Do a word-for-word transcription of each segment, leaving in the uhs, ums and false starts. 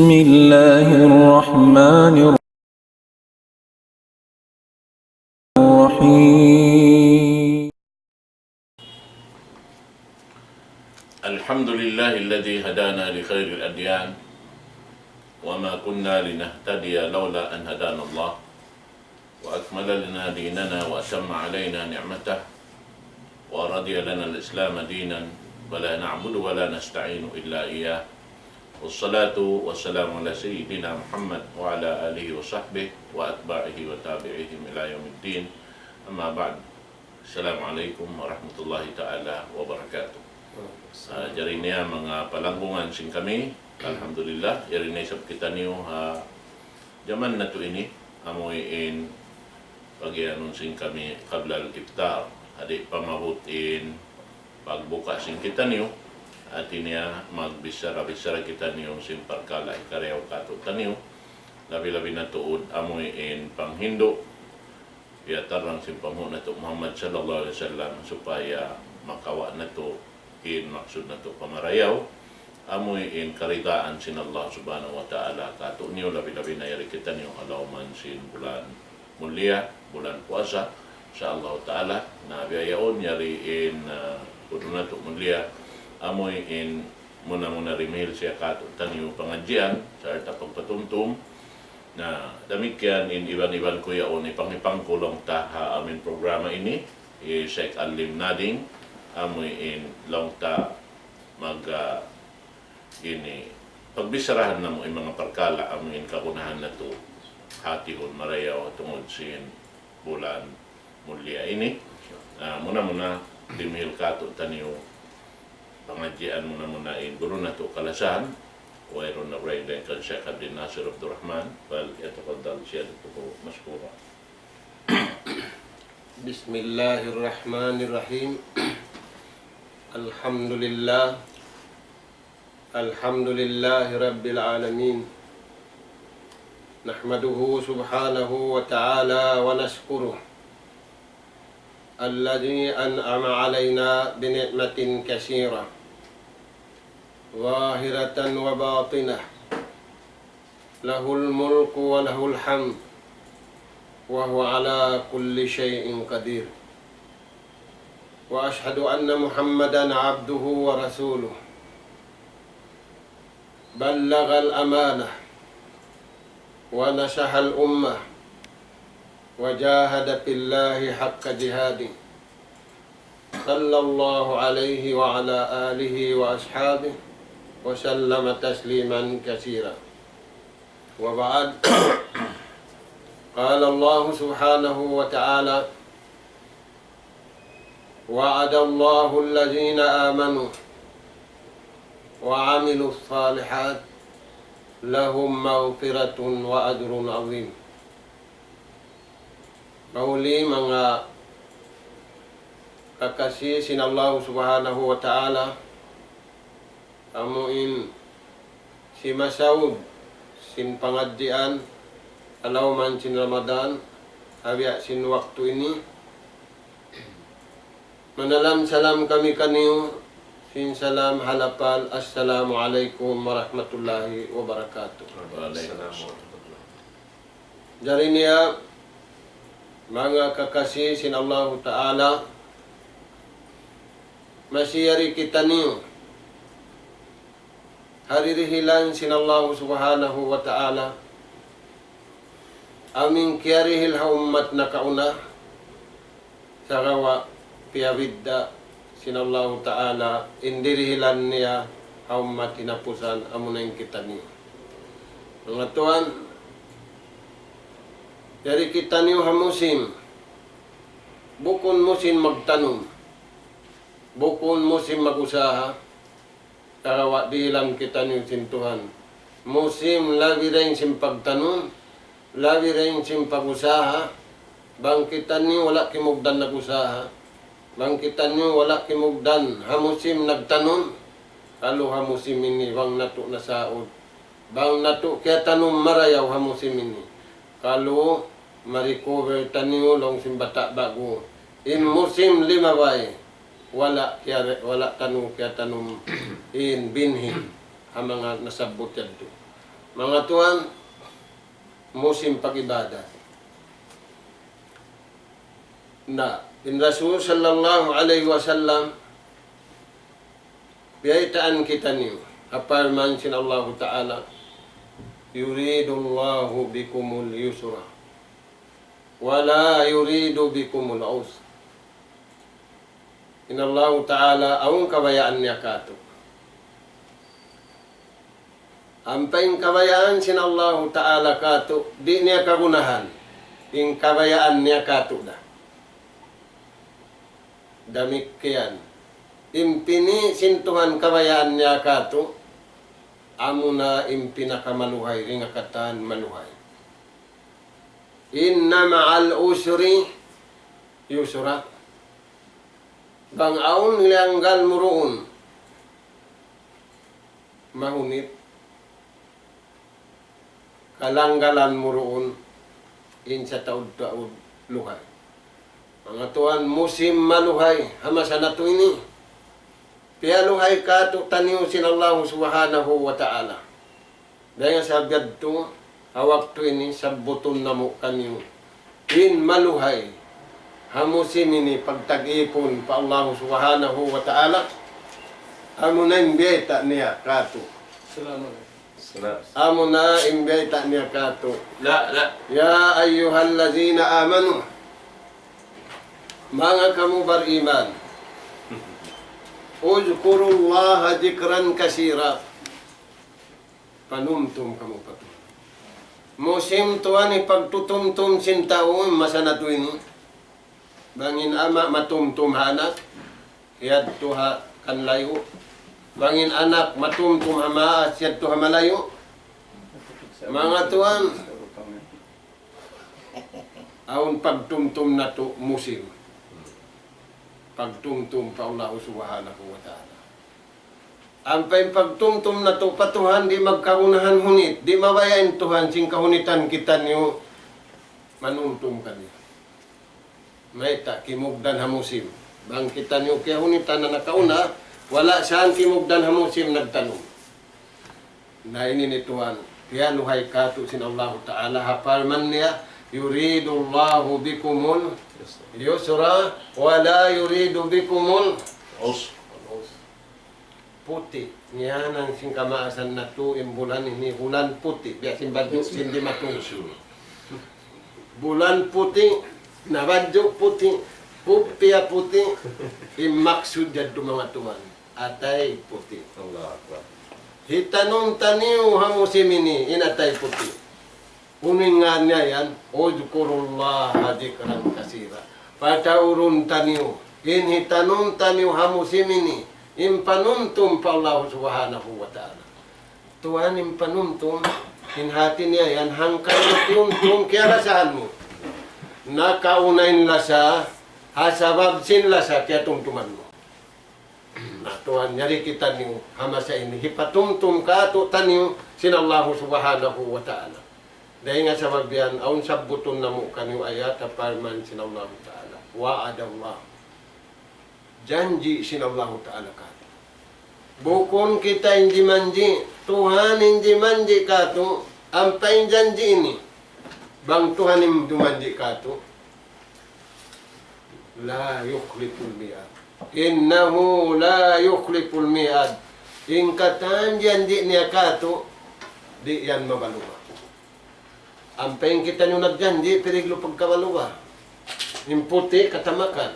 بسم الله الرحمن الرحيم. الحمد لله الذي هدانا لخير الأديان وما كنا لنهتدي لولا أن هدانا الله وأكمل لنا ديننا وأتم علينا نعمته ورضي لنا الإسلام دينا ولا نعبد ولا نستعين إلا إياه. والصلاة والسلام على سيدنا محمد وعلى آله وصحبه وأتباعه وتابعيهم إلى يوم الدين. أما بعد. السلام عليكم ورحمة الله تعالى وبركاته. Ah, jari niya manga palanggungan sin kami, alhamdulillah, yari na isab kitaniyu ha jaman natu' ini, amuin pagiyanun sin kami qabla al-iftar. Di' pa maabut in pagbuka sin kitaniyu, hati niya magbichara-bichara kitaniyu sin parkala' hikarayaw kātu'niyu, labi-labi na tuud amuin panghindu', piyatarrang sin panghu' natu' Muhammad sallallahu alayhi wasallam, supaya makawa' natu' in maksud natu' pamarayaw, amuin karidaan sin Allah Subhanahu wa Ta'ala kātu'niyu, labi-labi na yari kitaniyu ha lawm sin bulan mulia, bulan puasa, insya Allah Ta'ala. Na biya' yaun yari in, ah, kudu natu' mulia, amuin muna-muna dimihil siya kātu'niyu pangadjian, sarta' pagpatumtum. Na damikkiyan in iban-iban ku yaun, ipang-ipang ku laung ta ha amuin programa ini, hi Sheikh Alim Nading, amuin laung ta mag, ah, ini, pagbicharahan namu' in manga parkala' amuin kagunahan natu' hatihun marayaw tungud sin bulan mulia ini. Ah, muna-muna, dimihil kātu'niyu pangadjian muna-muna in guru natu' kalasahan, wayruun na bray dayn kan Sheikh Abdul Nasir Abdul Rahman, فليتفضل سيادته مشكورا. بسم الله الرحمن الرحيم. الحمد لله. الحمد لله رب العالمين. نحمده سبحانه وتعالى ونشكره الذي أنعم علينا بنعمة كثيرة ظاهرة وباطنة، له الملك وله الحمد وهو على كل شيء قدير. وأشهد أن محمدا عبده ورسوله، بلغ الأمانة ونصح الأمة وجاهد في الله حق جهاده، صلى الله عليه وعلى آله وأصحابه وسلم تسليما كثيرا. وبعد، قال الله سبحانه وتعالى: وعد الله الذين آمنوا وعملوا الصالحات لهم مغفرة وأجر عظيم. Mahuli manga kakasi sin Allah Subhanahu wa Ta'ala, amu in simasaud sin pangadjian ha lawm sin Ramadan, ha biya' sin waktu ini. Manalam salam kami kaniyu sin salam ha lapal, Assalamu alaykum warahmatullahi wabarakatuh. Jari niya, manga kakasi sin Allahu Ta'ala, masi yari kitaniyu ha dirihilan sin Allahu Subhanahu wa Ta'ala, amu in kiyarihil ha ummat nakauna, sagawa' piyabidda' sin Allahu Ta'ala in dirihilan niya ha ummat hinapusan, amuna in kitaniyu. Manga tuwan, yari kitaniyu ha musim, bukun musim magtanum, bukun musim mag-usaha, sagawa' dihilan kitaniyu sin Tuhan musim labi dayn sin pagtanum, labi dayn sin pag-usaha. Bang kitaniyu wala' kimugdan nag-usaha, bang kitaniyu wala' kimugdan ha musim nagtanum, kalu ha musim ini bang natu' nasaud, bang natu' kiyatanum marayaw ha musim ini, kalu ma-recover taniyu laung sin bata' ba'gu in musim limabay, wala' kiyari-, wala' taniyu kiyatanum in binhi ha manga nasabbut yadtu. Manga tuwan, musim pag-ibadat. Na, in Rasul sallallahu alayhi wasallam, biyaytaan kitaniyu, ha parman sin Allahu Ta'ala, يريد الله بكم اليسر ولا يريد بكم العسر. In Allahu Ta'ala awn kabayaan niya kātu'. Ampa in kabayaan sin Allahu Ta'ala kātu', di' niya kagunahan. In kabayaan niya kātu' da. Damikkiyan. In pini' sin Tuhan kabayaan niya kātu', amuna in pinakamaluhay, dayn ha katan maluhay. إن مع العسر يسرا. Bang awn liyanggal mu duun mahunit, kalanggalan mu duun in sataud-taud luhay. Manga tuwan, musim maluhay ha masa natu' ini. Piyaluhay kātu'niyu sin Allahu Subhanahu wa Ta'ala. Dayn ha sabab yadtu, ha waktu ini, sabbutun namu' kaniyu in maluhay ha musim ini pagtag-ipun pa Allahu Subhanahu wa Ta'ala. Amuna in biyayta' niya kātu'. Assalamu alaykum. Salam. Amuna in biyayta' niya kātu'. La, la. يا أيها الذين آمنوا. Manga kamu bariman. اذكروا الله ذكرا كثيرا. Panumtum kamu pa Tuhan. Musim tuwan in pagtutumtum sin tau, masa natu' ini. Bang in ama' matumtum ha anak, yadtu ha kan layu'. Bang in anak matumtum ha maas, yadtu ha malayu'. Manga tuwan, awn pagtumtum natu' musim. Pagtumtum pa Allahu Subhanahu wa Ta'ala. Ampa in pagtumtum natu' pa Tuhan, di' magkagunahan hunit, di' mabaya' in Tuhan sin kahunitan kitaniyu manumtum kaniya. Mayta'? Kimugdan ha musim. Bang kitaniyu kiyahunitan na nakauna, wala' saan kimugdan ha musim nagtanum. Na ini in tuwan, piyaluhay kātu' sin Allahu Ta'ala ha parman niya, يريد الله بكم اليسر ولا يريد بكم العسر. Puti', ngiyanan sin kamaasan natu' in bulan ini, bulan puti', biya' sin badju' sin dimatung. Bulan puti', na badju' puti', kupiya puti', in maksud yadtu manga tuwan, atay puti'. Allahu Akbar. Hitanum taniyu ha musim ini, in atay puti'. Unu in ngan niya yan, اذكروا الله ذكرا كثيرا. Pataurun taniyu, in hitanum taniyu ha musim ini, in panumtum pa Allahu Subhanahu wa Ta'ala. Tuwan in panumtum, in hati niya yan, hangkan mu tiyumtum, kiyalasahan mu. Nakauna in lasa, ha sabab sin lasa, kiyatumtuman mu. Na tuwan, yari kitaniyu, ha masa ini, hipatumtum kātu'niyu, sin Allahu Subhanahu wa Ta'ala. Dayn ha sabab yan, awn sabbutun namu' kaniyu ayat, ha parman sin Allahu Ta'ala. وعد الله. Janji' sin Allahu Ta'ala kātu'. Bukun kita in jimanji', Tuhan in jimanji' kātu', ampa in janji' ini. Bang Tuhan in dumanji' kātu', لا يخلف الميعاد. إنه لا يخلف الميعاد. In katan janji' niya kātu', di' yan mabaluba. Ampa in kitaniyu nagjanji', piriglu pagkabaluba. In puti' katamakan.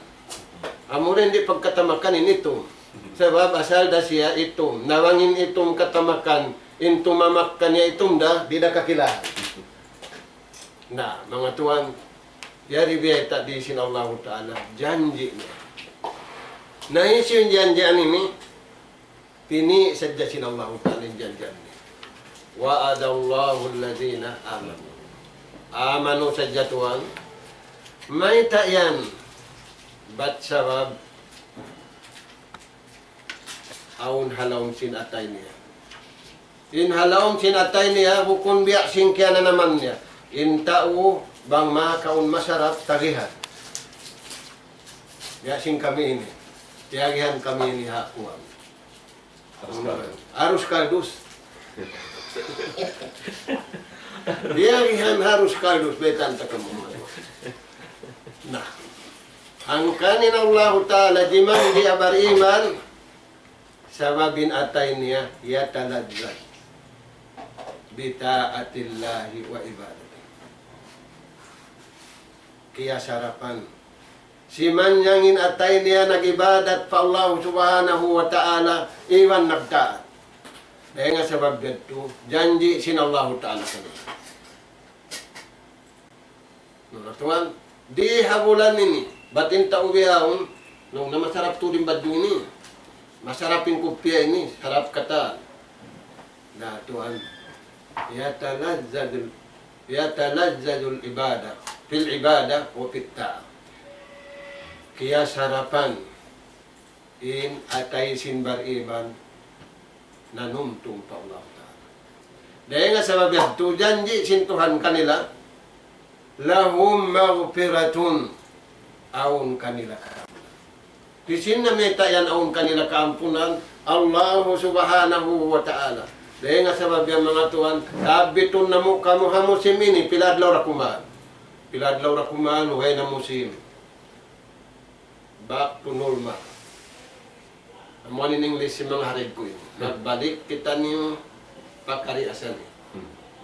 Amura in di' pagkatamakan in itum. Sabab asal da siya itum. Na bang in itum katamakan, in tumamak kaniya itum da, di' da kakilahan. Na, manga tuwan, yari biyayta' di sin Allahu Ta'ala, janji' niya. Na hisiyu in janjian ini, pini' sadja sin Allahu Ta'ala in janjian ini. وعد الله الذين آمنوا. Amanu sadja tuwan, mayta' yan, bat sabab, awn ha lawm sin atay niya. In ha lawm sin atay niya, bukun biya' sin kiyananaman niya. In tau, bang makaun masarap, tagihan. Biya' sin kami ini. Tiyagihan kami ini ha kuwan. Arroz caldo. Arroz caldos. Diyagihan harus kaldus, baytaan ta kamu. Na, hangkan in Allahu Ta'ala dimandiya bariman, sabab in atay niya, يتلذذ بطاعة الله وعبادته. Kiyasarapan. Simanjang in atay niya nag-ibadat pa Allah Subhanahu wa Ta'ala, iban nagtaat. Dayn ha sabab yadtu, janji' sin Allahu Ta'ala kaniya. Na, tuwan, di ha bulan ini, bat in tau bihaun, nung na masarap tuud in badju' ini, masarap in kupiya ini, sarap katan. Na, tuwan, يتلذذ، يتلذذ العبادة، في العبادة وفي الطاعة. Kiyasarapan in atay sin bariman nanumtum pa Allah Ta'ala. Dayn ha sabab yadtu janji' sin Tuhan kanila, لهم مغفرة, awn kanila kaampunan. Hisiyu in namayta' yan awn kanila kaampunan? Allahu Subhanahu wa Ta'ala. Dayn ha sabab yan manga tuwan, tabbitun namu' kamu ha musim ini, pila adlaw da kuman. Pila adlaw da kuman, way na musim. Back to normal. Amu in English sin manga harid ku ini. Nagbalik kitaniyu pa kari asal.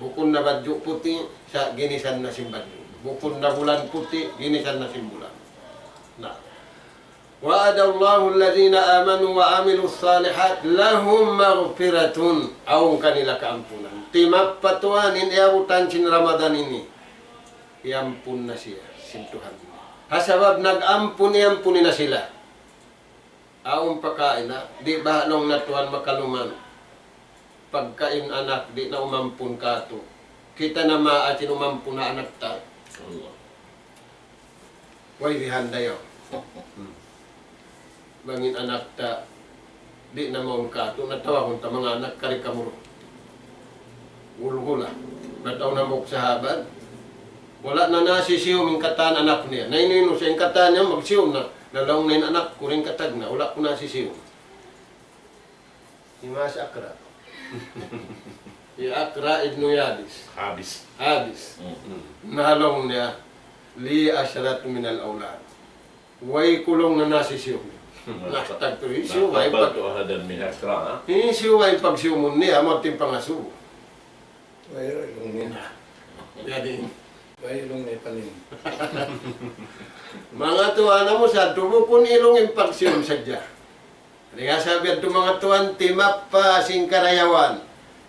Bukun na badju' puti', sa' ginisan na sin badju'. Bukun na bulan puti', ginisan na sin bulan. Na. وعد الله الذين آمنوا وعملوا الصالحات لهم مغفرة. Awn kanila kaampunan. Timappa tuwan in iyabutan sin Ramadan ini. Iyampun na siya sin Tuhan. Ha sabab nag-ampun, iyampun na sila. Awn pa kaina, di' ba laung na tuwan makaluman? Pagka in anak di' na umampun katu'. Kita na maas in umampun ha anak ta. Allah. Way bihan dayaw. Bang in anak ta, di' na mawn katu', na tawahun ta manga anak kari kamuru. Gulgula. Na tau na muk sahabat. Wala' na nasisiyum in katan anak niya. Na inu-inu sa in katan niya, magsiyum na. Na laung na in anak ku rin katag na, wala' ku nasisiyum. Hi Mas Akra. Hi Akra ibnu Yabis. Habis. Habis. Mm. Na laung niya, لي عشرة من الأولاد. Way ku laung na nasisiyum. Nastag tu hisiyu, way pag-, أحدا من أكرا. Hisiyu, way pagsiyumun niya, amu in pangasubu. Way laung niya. Jadi. Way laung niya panin. Manga tuwan, amu sa, tubukun ilung in pagsiyum sadja. Dayn ha sabab yadtu manga tuwan, timappa sin karayawan.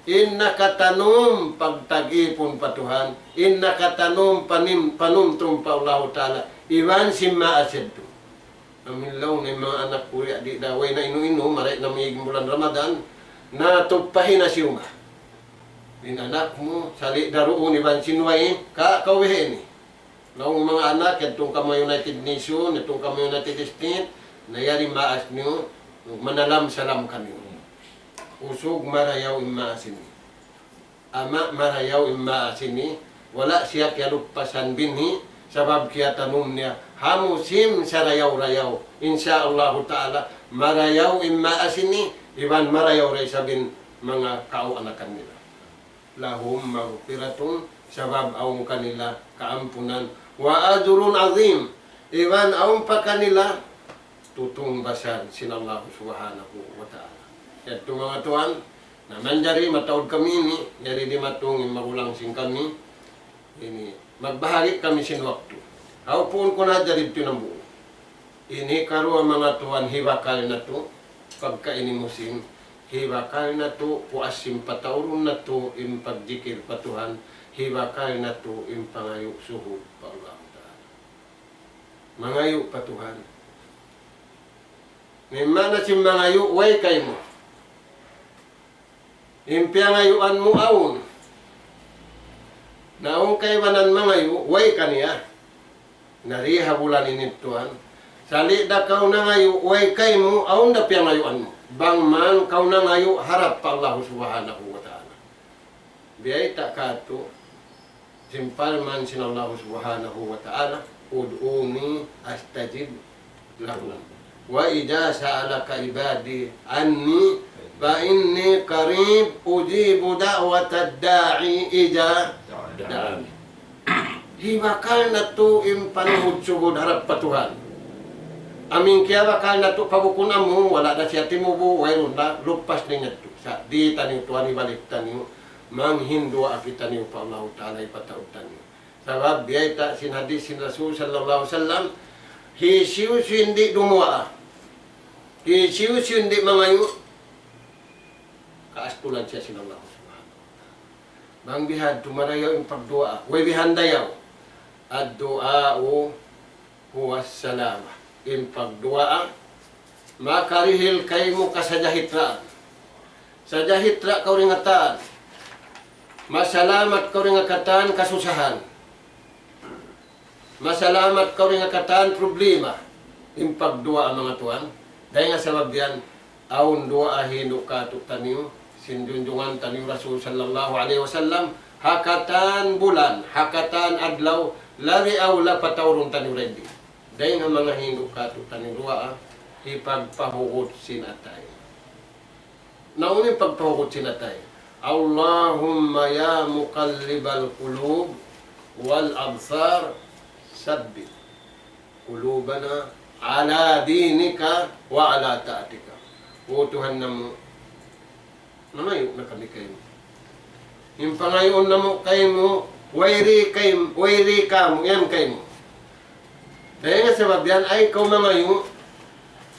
In nakatanum pagtag-ipun pa Tuhan, in nakatanum panim-, panumtum pa Allahu Ta'ala, iban sin maas yadtu. Amu in laung niya manga anak ku, di' da way na inu-inu, mari na mīg bulan Ramadan, na tupahi na siyuma. In anak mu, sali' da duun iban sin way, ka, kawihi ini. Laung manga anak, yadtu kamu United Nation, yadtu kamu United States, na yari maas niyu, manalam-salam kaniyu. Usug marayaw in maas ini. Ama' marayaw in maas ini, wala' siya kiyalupasan binhi', sabab kiyatanum niya, ha musim sarayaw-rayaw. Insya Allahu Ta'ala, marayaw in maas ini, iban marayaw da isab in manga kaanakan nila. لهم مغفرة, sabab awn kanila kaampunan, وأجر عظيم, iban awn pa kanila tutungbasan sin Allah Subhanahu wa Ta'ala. Yadtu manga tuwan, na manjari mataud kami ini, yari dimatung in magulang sin kami, ini, magbahagi' kami sin waktu. Hawpuun ku na jari tinambu. Ini karuwa manga tuwan hibakal natu', pagka ini musim, hibakal natu', puas sin pataurun natu', in pagjikil pa Tuhan, hibakal natu', in pangayu' suhud pa Allah Ta'ala. Mangayu' pa Tuhan. Mimma na sin mangayu', way kaymu. In piyangayuan mu awn. Na awn kaibanan mangayu', way kaniya. Na di ha bulan ini tuwan. Sali' da kaw nangayu', way kaymu, awn da piyangayuan mu. Bang man kaw nangayu', harap pa Allah Subhanahu wa Ta'ala. Biyayta' katu', sin parman sin Allah Subhanahu wa Ta'ala, ادعوني أستجب لكم. وإذا سألك عبادي عني فإني قريب أجيب دعوة الداع إذا دعان. Hibakal natu' in panuhud-suhud harap pa Tuhan. Amu in kiyabakal natu' pa bukun amu, wala' da siya timubu', wayruun da, lupas na yadtu. Sa' di' taniyu tuwan, ibalik taniyu, manghinduwaa kitaniyu pa Allahu Ta'ala hipataud taniyu. Sabab biya' ta sin hadis sin Rasul sallallahu alayhi wasallam, hisiyu-siyu in di' dumuwaa, hisiyu-siyu in di' mangayu', kaastulan siya sin Allah Subhanahu wa Ta'ala. Bang bihadtu marayaw in pagduwaa, way bihan dayaw. الدعاء هو السلامة. In pagduwaa, makarihil kaymu kasajahitraan. Sajahitra kaw dayn ha katan. Masalamat kaw dayn ha katan kasusahan. Masalamat kaw dayn ha katan problema. In pagduwaa, manga tuwan. Dayn ha sabab yan, awn duwaa hindu' kātu'niyu, sin junjungan taniyu Rasul sallallahu alayhi wasallam, ha katan bulan, ha katan adlaw, labi awla pataurun taniyu dindi. Dayn ha manga hindu' kātu'niyu duwaa, hipagpahugut sin atay. Na unu in pagpahugut sin atay? اللهم يا مقلب القلوب والأبصار ثبت قلوبنا على دينك وعلى طاعتك. O Tuhan namu', mangayu' na kami kaymu. In pangayuun namu' kaymu, wayri kaymu, wayri kamu, yan kaymu. Dayn ha sabab yan, ayaw kaw mangayu'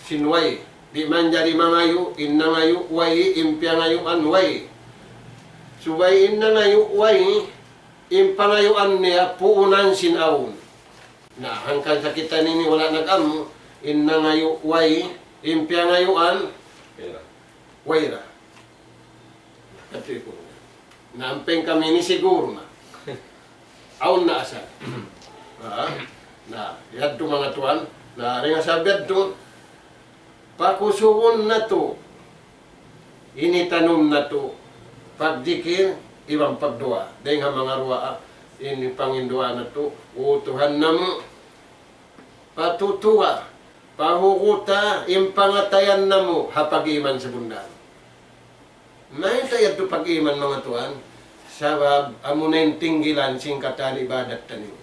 sin way. Di' manjari mangayu' in nangayu' way, in piyangayuan way. Subay in nangayu' way, in pangayuan niya puunan sin awn. Na, hangkan sa kita' ini wala' nag-amu, in nangayu' way, in piyangayuan, wayra. Kati' ku. Na, amping kami ini siguro na. Awn na asal. Ha? Na, yadtu manga tuwan. Na, dayn ha sabab yadtu, pakusugun natu'. Ini tanum natu'. Pagdikir, iban pagduwaa. Dayn ha manga duwaa, ini panginduwaa natu'. O Tuhan namu', patutuwa, pahuguta in pangatayan namu' ha pag-iman sabunnal. Mayta' yadtu pag-iman, manga tuwan? Sabab amu na in tinggilan sin katan ibadat taniyu.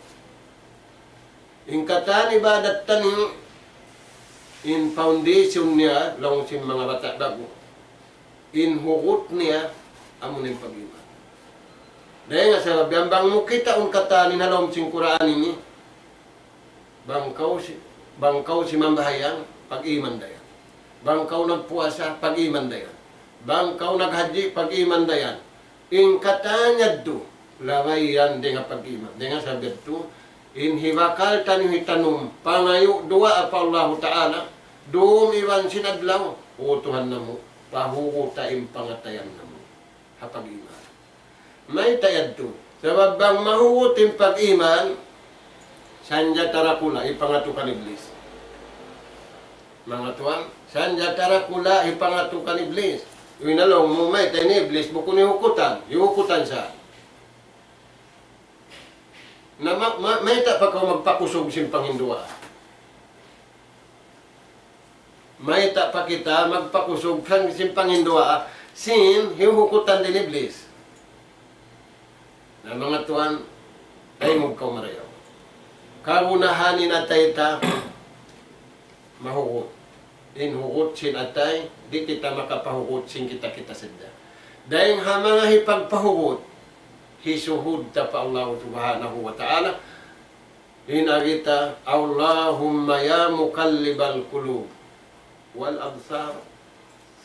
In katan ibadat taniyu, in foundation niya, laung sin manga bata' ba'gu, in hugut niya, amu na in pag-iman. Dayn ha sabab yan, bang mu kitaun katan in ha lawm sin Qur'an ini, bang kaw si-, bang kaw simambahayang, pag-iman da yan. Bang kaw nagpuasa, pag-iman da yan. Bang kaw naghajji, pag-iman da yan. In katan yadtu, labay yan dayn ha pag-iman. Dayn ha sabab yadtu, in hibakal taniyu hitanum, pangayu' duwaa pa Allahu Ta'ala, dum iban sin adlaw, O Tuhan namu', pahuguta in pangatayan namu' ha pag-iman. Mayta' yadtu? Sabab bang mahugut in pag-iman, sanjata dakula' hipangatu kan Iblis. Manga tuwan, sanjata dakula' hipangatu kan Iblis. Uy, na laung mu, mayta' ini Iblis, bukun hihugutan. Hihugutan sa. Na ma-, ma-, mayta' pa kaw magpakusug sin panghinduwaa? Mayta' pa kita magpakusug sin, sin panghinduwaa, sin hihugutan sin Iblis? Na manga tuwan, ay mugkaw marayaw. Kagunahan in atay ta, mahugut. In hugut sin atay, di' kita makapahugut sin kita-kita sadja. Dayn ha manga hipagpahugut, hisuhud ta pa Allah Subhanahu wa Ta'ala, in agi ta, اللهم يا مقلب القلوب والأبصار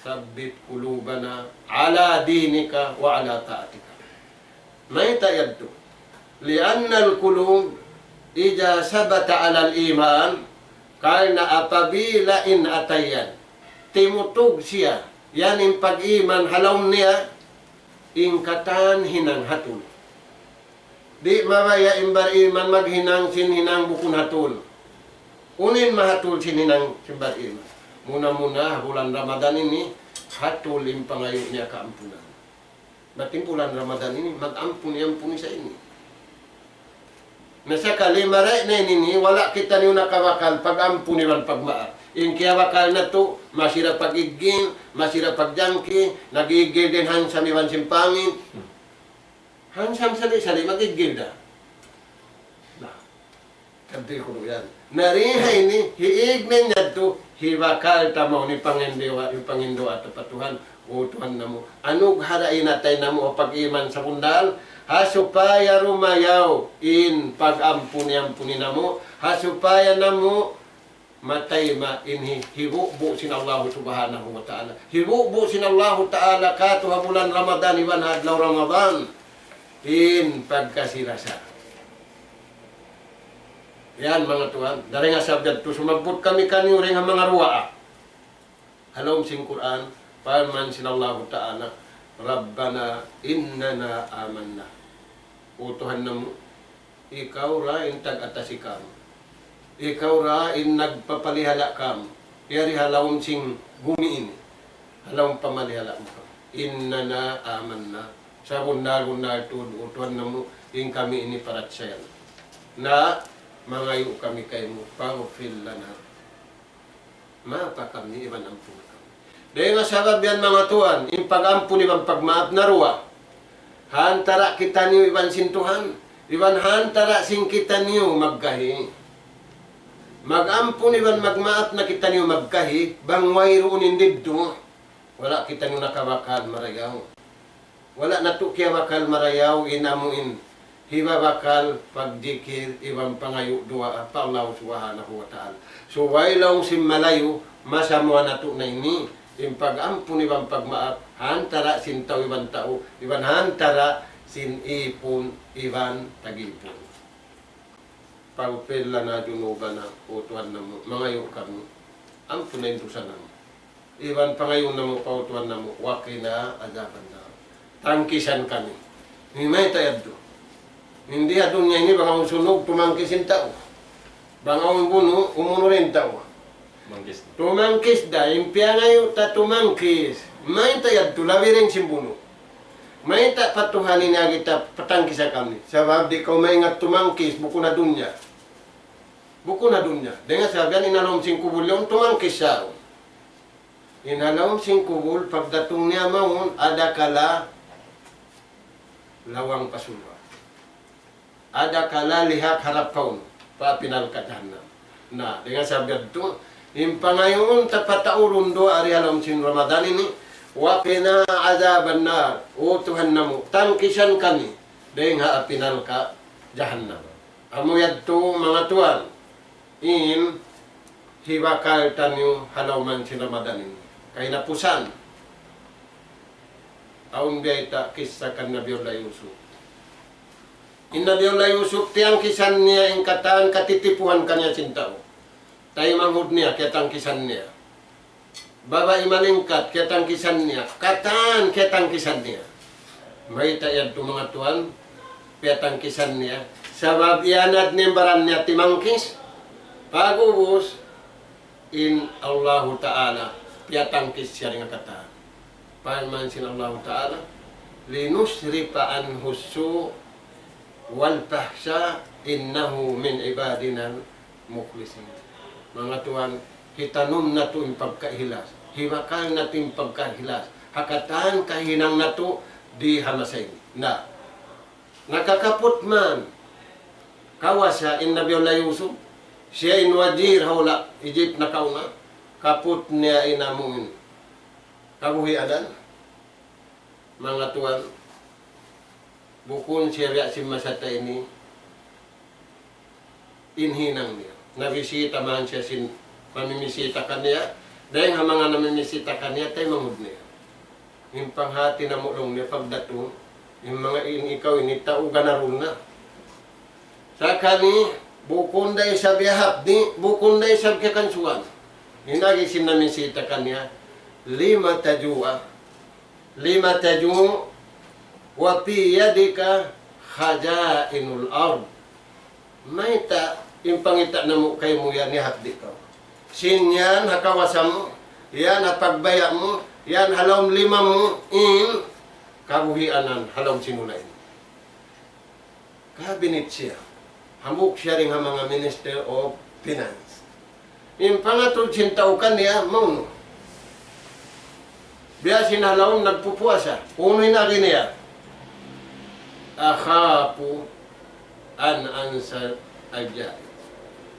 ثبت قلوبنا على دينك وعلى طاعتك. Mayta' yadtu? لأن القلوب إذا ثبت على الإيمان, karna' apabila in atay yan, timutug siya, yan in pag-iman ha lawm niya, in katan hinang hatul. Di' mabaya' in bar-iman maghinang sin hinang bukun hatul. Unu in mahatul sin hinang sin bar-iman? Muna-muna, ha bulan Ramadan ini, hatul in pangayu' niya kaampunan. Bat in bulan Ramadan ini, mag-ampun-ampun sa ini. Na sakali marayaw na ini, wala' kitaniyu nakabakal pag-ampun iban pagmaap. In kiyabakal natu', masi da pag-iggil, masi da pagjangki, nag-iiggil dayn handsome iban sin pangit. Handsome sali'-sali', mag-iggil da. Na, kadtu kunu' yan. Na dayn ha ini, hiig na in yadtu, hibakal ta mawn in panginduwaa, in panginduwaa ta pa Tuhan, O Tuhan namu', anughara in atay namu' ha pag-iman sabunnal, ha supaya dumayaw in pag-ampuni-ampuni namu', ha supaya namu' matayma' in hi-, hibubu' sin Allahu Subhanahu wa Ta'ala. Hibubu' sin Allahu Ta'ala katu' ha bulan Ramadan, iban ha adlaw Ramadan, in pagkasi-lasa. Yan, manga tuwan, dayn ha sabab yadtu, sumabbut kami kaniyu dayn ha manga duwaa. Ha lawm sin Qur'an, parman sin Allahu Ta'ala, رَبَّنَا إِنَّنَا آمَنَّا. O Tuhan namu', ikaw ra in tag-atasi kāmu'. Ikaw ra in nagpapalihala' kāmu'. Yari ha lawm sin gumi ini. Ha lawm pamalihala' mu kāmu'. إِنَّنَا آمَنَّا. Sabunnal-bunnal tuud, O Tuhan namu', in kami ini parachaya na. Na, mangayu' kami kaymu, فَاغْفِرْ لَنَا. Maapa kami iban ampuna kami. Dayn ha sabab yan, manga tuwan, in pag-ampun iban pagmaap naruwa. Ha antara' kitaniyu iban sin Tuhan, iban ha antara' sin kitaniyu magkahi. Mag-ampun iban magmaap na kitaniyu magkahi, bang wayruun in didtu, wala' kitaniyu nakabakal marayaw. Wala' natu' kiyabakal marayaw in amu in hibabakal pagjikil iban pangayu' duwaa pa Allah Subhanahu wa Ta'ala. Subay laung sin malayu', masamuwa natu' na ini, in pag-ampun iban pagmaap, ha antara' sin tau iban tau, iban ha antara' sin ipun iban tag-ipun. فَاغْفِرْ لَنَا ذُنُوبَنَا, O Tuhan namu', mangayu' kami, ampuna in dusa namu'. Iban pangayu' namu' pa, O Tuhan namu', وَقِنَا عَذَابَ النَّارِ. Tangkisan kami. Ini mayta' yadtu. Di ha dunya ini bang awn sunug, tumangkis in tau. Bang awn bunu', umunu' in tau. Tumangkis. Tumangkis da, in piyangayu' ta tumangkis. Mayta' yadtu, labi dayn sin bunu'. Mayta' pa Tuhan ini agi ta patangkisa kami. Sabab di' kaw maingat tumangkis, bukun ha dunya. Bukun ha dunya. Dayn ha sabab yan in ha lawm sin kubul yaun tumangkis siya. In ha lawm sin kubul, pagdatung niya mawn, adakala lawang pa surga'. Adakala lihak harap pa unu, pa api narka' jahannam. Na, dayn ha sabab yadtu, in pangayuun ta pa tau duun duwaa di ha lawm sin Ramadan ini, وَقِنَا عَذَابَ النَّارِ. O Tuhan namu', tangkisan kami dayn ha api narka' jahannam. Amu yadtu, manga tuwan, in hibakal taniyu ha lawm sin Ramadan ini. Kahinapusan, awn biyayta' kissa kan Nabiullah Yusuf. In Nabiullah Yusuf, tiyangkisan niya in katan katitipuhan kaniya sin tau. Taymanghud niya, kiyatangkisan niya. Babai malingkat, kiyatangkisan niya. Katan, kiyatangkisan niya. Mayta' yadtu, manga tuwan, kiyatangkisan niya. Sabab iyanad niya in baran niya timangkis. Pag'ubus, in Allahu Ta'ala, piyatangkis siya dayn ha katan. Parman sin Allahu Ta'ala, لِنُصْرِفَ عَنْهُ السُّوءَ وَالْفَحْشَاءَ إِنَّهُ مِنْ عِبَادِنَا الْمُخْلَصِينَ. Manga tuwan, hitanum natu' in pagkaikhlas. Hibakal natu' in pagkaikhlas. Ha katan kahinang natu' di ha masa ini. Na, nakakaput man. Kawasa in Nabiullah Yusuf, siya in wazir ha hula' Egypt nakauna, kaput niya in amu in kabuhianan. Manga tuwan, bukun siya biya' sin masa ta ini, in hinang niya. Nabisita man siya sin mamimisita kaniya, dayn ha manga namimisita kaniya, taymanghud niya. In panghati namu' laung niya pagdatung, in manga in ikaw ini tau ganarun na. Sakali, bukun da isab hapdi', bukun da isab kakansuan. In agi sin namisita kaniya, لِمَ تَجُوعُ، لِمَ تَجُوعُ وَفِي يَدِكَ خَزَائِنُ الْأَرْضِ. Mayta' in pangita' namu' kaymu yan hiyapdi' kaw? Sin yan ha kawasa mu, yan ha pagbaya' mu, yan ha lawm lima mu, in kabuhianan ha lawm sin hula' ini. Kabinit siya. Hambuuk siya dayn ha manga Minister of Finance. In pangatud sin tau kaniya, maunu. Biya' sin ha lawm nagpupuasa. Unu in agi niya? أخاف أن أنسى الجائز.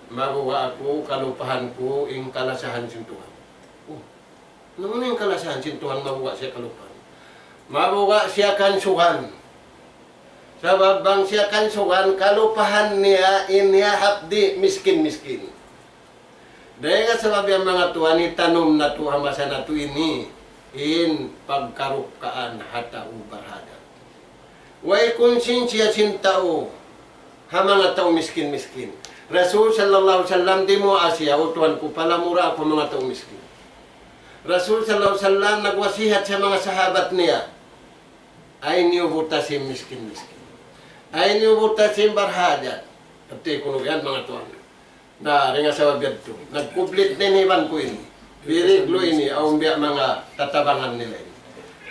Mabuga' aku kalupahan ku in kalasahan sin Tuhan. Oh, unu in kalasahan sin Tuhan mabuga' siya kalupahan? Mabuga' siya kansugan. Sabab bang siya kansugan, kalupahan niya in niya hapdi' miskin-miskin. Dayn ha sabab yan manga tuwan, hitanum natu' ha masa natu' ini in pagkarukkaan ha tau barhajat. Way kunsinsiya sin tau ha manga tau miskin-miskin. Rasul sallallahu alayhi wasallam dimuwaa siya, "O Tuhan ku, palamura aku ha manga tau miskin." Rasul sallallahu alayhi wasallam nagwasihat ha manga sahabat niya, "Ayaw niyu buta sin miskin-miskin. Ayaw niyu buta sin barhajat." Hati kunu' yan manga tuwan. Na, dayn ha sabab yadtu, nagkublit na in iban ku ini. Biriglu ini, awn biya' manga tatabangan nila ini.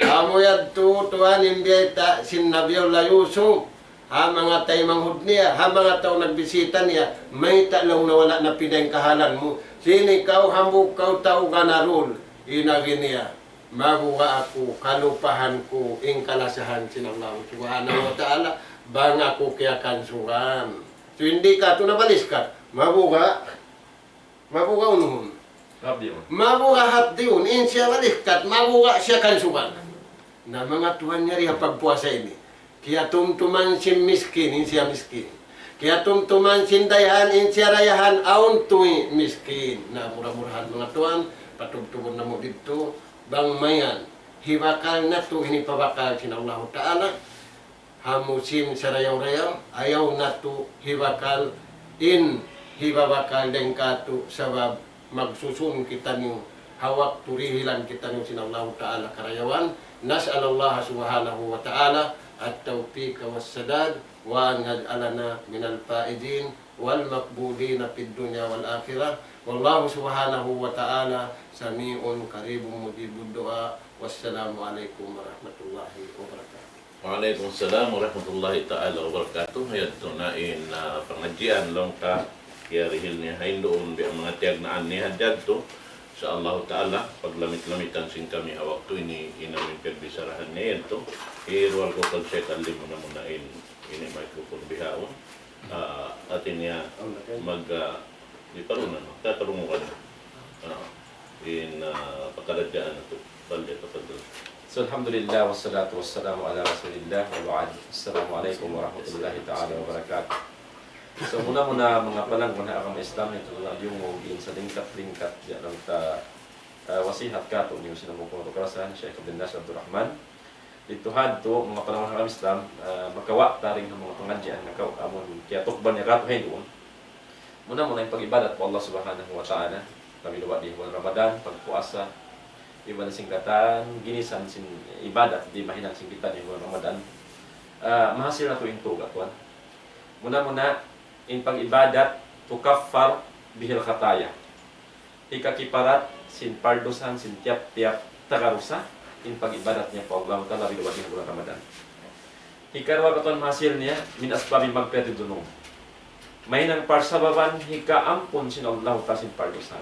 Amu yadtu, tuwan, in biyayta' sin Nabiullah Yusuf ha manga taymanghud niya, ha manga tau nagbisita niya, "Mayta' laung na wala' na pinda in kahalan mu? Sin ikaw hambuuk kaw tau ganarul." In agi niya, "Mabuga' aku kalupahan ku in kalasahan sin Allah Subhanahu wa Ta'ala, bang aku kiyakansugan." So, in di' katu' nabaliskat, mabuga', mabuga' unuhun. Hapdiun. Mabuga' hapdiun, in siya baliskat, mabuga' siya kansugan. Na manga tuwan, yari ha pagpuasa ini. Kiyatumtuman sin miskin, in siya miskin. Kiyatumtuman sin dayahan, in siya dayahan, awn tuy miskin. Na mura-murahan manga tuwan, patubtubun namu' didtu, bang mayan, hibakal natu' ini pabakal sin Allahu Ta'ala, ha musim sarayaw-rayaw, ayaw natu' hibakal in hibabakal dayn kātu', sabab magsusun kitaniyu ha waktu dihilan kitaniyu sin Allahu Ta'ala karayawan. نسأل الله سبحانه وتعالى التوفيق والسداد، وأن يجعلنا من الفائزين والمقبولين في الدنيا والآخرة. والله سبحانه وتعالى سميع قريب مجيب الدعاء. والسلام عليكم ورحمة الله وبركاته. Wa alaykum salam warahmatullahi ta'ala wabarakatuh. Yadtu na in, ah, pangadjian laung ta, kiyarihil niya ha hinduun biya' manga tiyagnaan niya hadja yadtu. Insya Allahu ta'ala, paglamit-lamitan sin kami ha waktu ini, in amu in piyagbissarahan niya yadtu. Hiruwal ku kan Sheikh Alim muna-muna in, ini microphone bihaun. Ah, hati niya mag, ah, di' pa runa, no? Tatarungukan. Ah, in, ah, pakaradjaan natu'. Fal yatafaddal. So, alhamdulillah, wassalatu wassalamu ala rasulillah, wa ba'd. Assalamu alaykum warahmatullahi ta'ala wabarakatuh. So, muna-muna, manga palanggun ha agama Islam, yadtu na in salingkat-lingkat, ya, laung ta, ah, wasihat kātu'niyu sin hambuuk ku karasahan, Sheikh Abdul Nasir Abdul Rahman. Didtu ha yadtu, manga palanggun ha agama Islam, ah, makawa' ta dayn ha manga pangadjian, nakaw-, amun kiyatukbal niya kātu' ha hinduun. Muna-muna in pag-ibadat pa Allah Subhanahu wa Ta'ala, labi-labi di ha bulan Ramadan, pagpuasa, iban sin katan ginisan sin ibadat di' mahinang sin kitaniyu ha bulan Ramadan. Ah, mahasil natu' in tū, tuwan. Muna-muna, in pag-ibadat, تكفر به الخطايا. Hikakiparat sin pardusahan sin tiyap-tiyap tagarusa, in pag-ibadat niya pa Allah Ta'ala, labi-labi di ha bulan Ramadan. Hikaruwa katan mahasil niya, من أسباب مغفرة الذنوب. Mahinang parsababan hikaampun sin Allah Ta'ala sin pardusahan.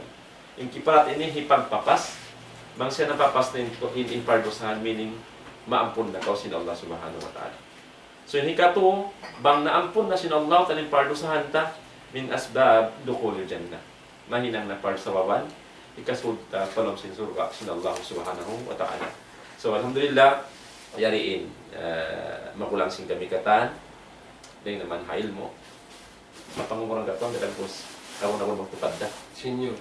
In kiparat ini hipagpapas, bang siya napapas na in, in, in pardusahan, meaning maampun na kaw sin Allah Subhanahu wa Ta'ala. So, in hikatū, bang naampun na sin Allah Ta'ala in pardusahan ta, من أسباب دخول الجنة. Mahinang na parsababan, hikasud ta pa lawm sin surga' sin Allah Subhanahu wa Ta'ala. So, alhamdulillah, yari in, eh, magulang sin kami katan, dayn naman ha ilmu'. Mapangumuran ka pa, kadang pus, kamu na pun magtupad da. Senior.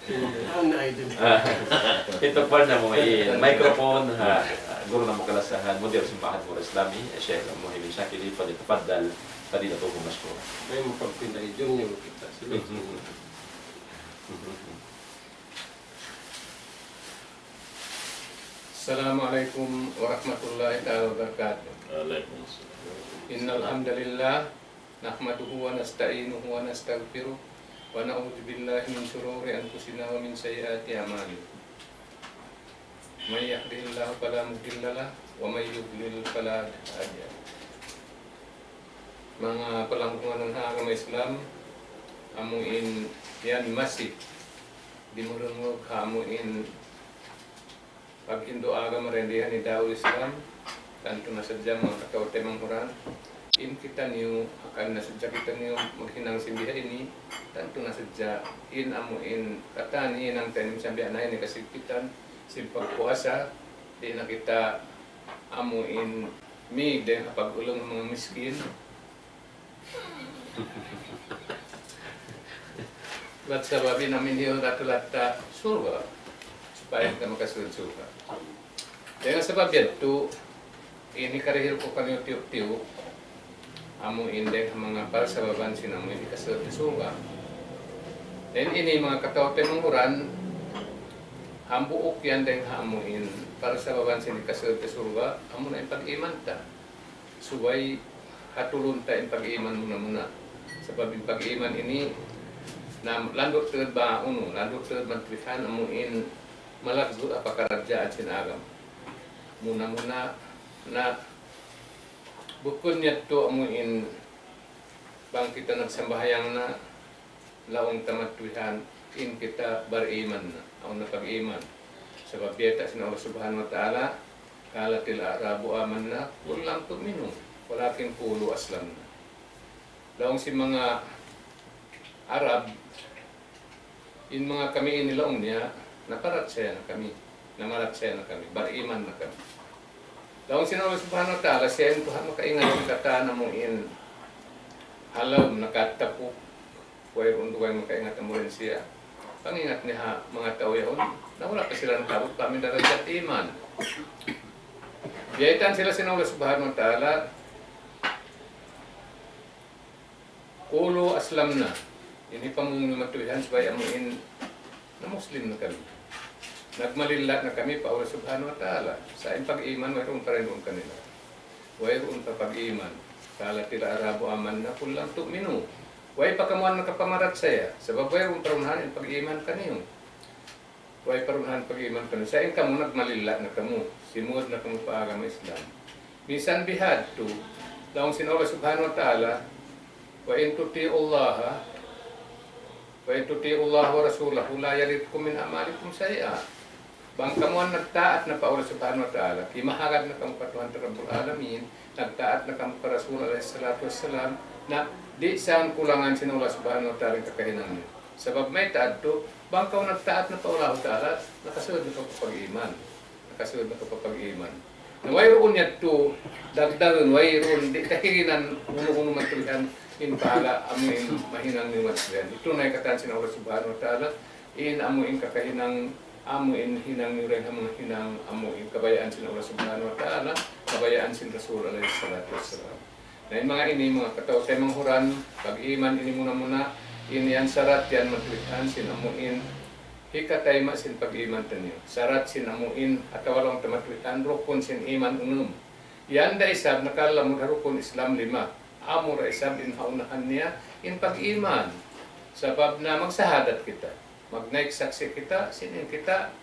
Senior. Ano na idol? Ah, hitukbal namu' in microphone, ha, guru namu' kalasahan, mudir sin Ma'had Nurul Islami, Sheikh Muhyiddin Shakili, فليتفضل فضيلته مشكورا. Ay, mapagpinda, junior kita. Sige. السلام عليكم ورحمة الله تعالى وبركاته. وعليكم السلام. إن الحمد لله نحمده ونستعينه ونستغفره ونعوذ بالله من شرور أنفسنا ومن سيئات أعمالنا. من يهده الله فلا مضل له ومن يضلل فلا هادي له. Manga palangkungan ha agama Islam, amu in yan masi dimurungug ha amu in paghindu' agama dayn di ha Darul Islam, tantu na sadja manga kataw-taymanghuran. In kitaniyu, hangkan na sadja kitaniyu maghinang sin biha ini, tantu na sadja in amu in katan hinang taniyu sin biha na ini kasigpitan, sin pagpuasa, di' na kita amu in mīg dayn ha pag-ulung manga miskin. Bat sabab in amu in hiyu' natu' latta surga'. Supaya kita makasud surga'. Dayn ha sabab yadtu, ini karihil ku kaniyu tiyu'-tiyu', amu in dayn ha manga parsababan sin amu in hikasud surga'. Dayn ini manga kataw-taymanghuran, hambuuk yan dayn ha amu in parsababan sin hikasud surga', amu na in pag-iman ta. Subay hatulun ta in pag-iman muna-muna. Sabab in pag-iman ini, na landu' tuud ba unu, landu' tuud man tuwihan amu in malaggu' ha pakaradjaan sin agama. Muna-muna na bukun yadtu amu in bang kita nagsambahayang na, laung ta matuwihan in kita bariman na, awn na pag-iman. Sabab biyayta' sin Allah Subhanahu wa Ta'ala, قالت الأعراب آمنا قل لم تؤمنوا ولكن قولوا أسلمنا. Laung sin manga Arab, in manga kami ini laung niya, naparachaya na kami, namarachaya na kami, bariman na kami. Laung sin Allah Subhanahu wa Ta'ala, siya in Tuhan makaingat sin katan amu in ha lawm nakatapuk, wayruun dugaing makaingat amura in siya. Pangingat niya ha manga tau yaun, na wala' pa sila nakaabut pa amu in darajat iman. Biyaytaan sila sin Allah Subhanahu wa Ta'ala, قولوا أسلمنا. Ini pamung niyu matuwihan subay amu in na Muslim na kami. Nagmalilla' na kami pa Allah Subhanahu wa Ta'ala. Sa' in pag-iman, wayruun pa rin duun kanila. Wayruun pa pag-iman. قالت الأعراب آمنا قل لم تؤمنوا. Way pa kamu nakapamarachaya. Sabab wayruun pa rin in pag-iman kaniyu. Way pa rin in pag-iman kaniyu. Sa' in kamu nagmalilla' na kamu. Simud na kamu pa agama Islam. Misan bihadtu, laung sin Allah Subhanahu wa Ta'ala, وإن تطيعوا الله، وإن تطيعوا الله ورسوله لا يلتكم من أعمالكم شيئا. Bang kamu nagtaat na pa Allah Subhanahu wa Ta'ala, kimahagad na kamu pa Tuhan ta Rabbul Alamin, nagtaat na kamu pa Rasul alayhi salatu wassalam, na di' sa kulangan sin Allah Subhanahu wa Ta'ala in kakahinang niyu. Sabab mayta' yadtu, bang kaw nagtaat na pa Allah Ta'ala, nakasud na kaw pa pag-iman. Nakasud na kaw pa pag-iman. Na wayruun yadtu, dagdagun, wayruun, di' ta higinan, unu-unu matuwihan, in pahala', amu in mahinang niyu matuwihan. Yadtu na in katan sin Allah Subhanahu wa Ta'ala, in amu in kakahinang, amu in hinang niyu dayn ha manga hinang, amu in kabayaan sin Allah Subhanahu wa Ta'ala, kabayaan sin Rasul alayhi salatu wassalam. Na in manga ini, manga kataw-taymanghuran, pag-iman ini muna-muna, in yan sarat yan matuwihan sin amu in hikatayma' sin pag-iman taniyu. Sarat sin amu in, atawa laung ta matuwihan, rukun sin iman unum. Yan da isab nakalamud ha rukun Islam lima. Amura isab in ha unahan niya, in pag-iman. Sabab na magsahadat kita. Magnaik saksi' kita, sin in kita,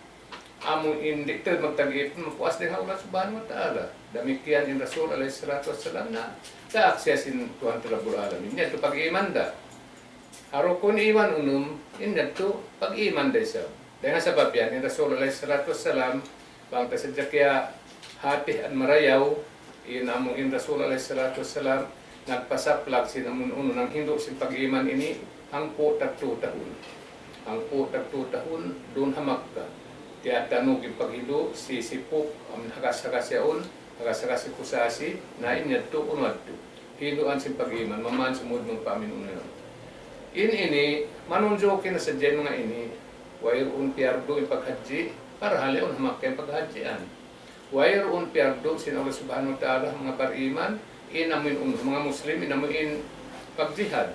amu in di' tuud magtag-ipun, mapuas dayn ha Allah Subhanahu wa Ta'ala. Damikkiyan in Rasul alayhi salatu wassalam na, kasaksian sin Tuhan ta Rabbul Alamin. Yadtu pag-iman da. Ha rukun iman unum, in yadtu pag-iman da isab. Dayn ha sabab yan, in Rasul alayhi salatu wassalam, bang ta sadja kiyahatihan marayaw, in amu in Rasul alayhi salatu wassalam, nagpasaplag sin amu in unu nanghindu' sin pag-iman ini, hangpu' tagtū tahun. Hangpu' tagtū tahun, duun ha Makkah. Tiyatanug in paghindu', sisipuk, amu in hagas-hagas yaun, hagas-hagas sin kusasi, na in yadtu unu yadtu. Hinduan sin pag-iman, maman sumud mangpaminum na. In ini, manunjuki na sadja in manga ini, wayruun piyardu in paghajji, parhal yaun ha Makkah in paghajjian. Wayruun piyardu sin Allah Subhanahu wa Ta'ala, manga bariman, in amu in un-, manga Muslim, in amu in pagjihad.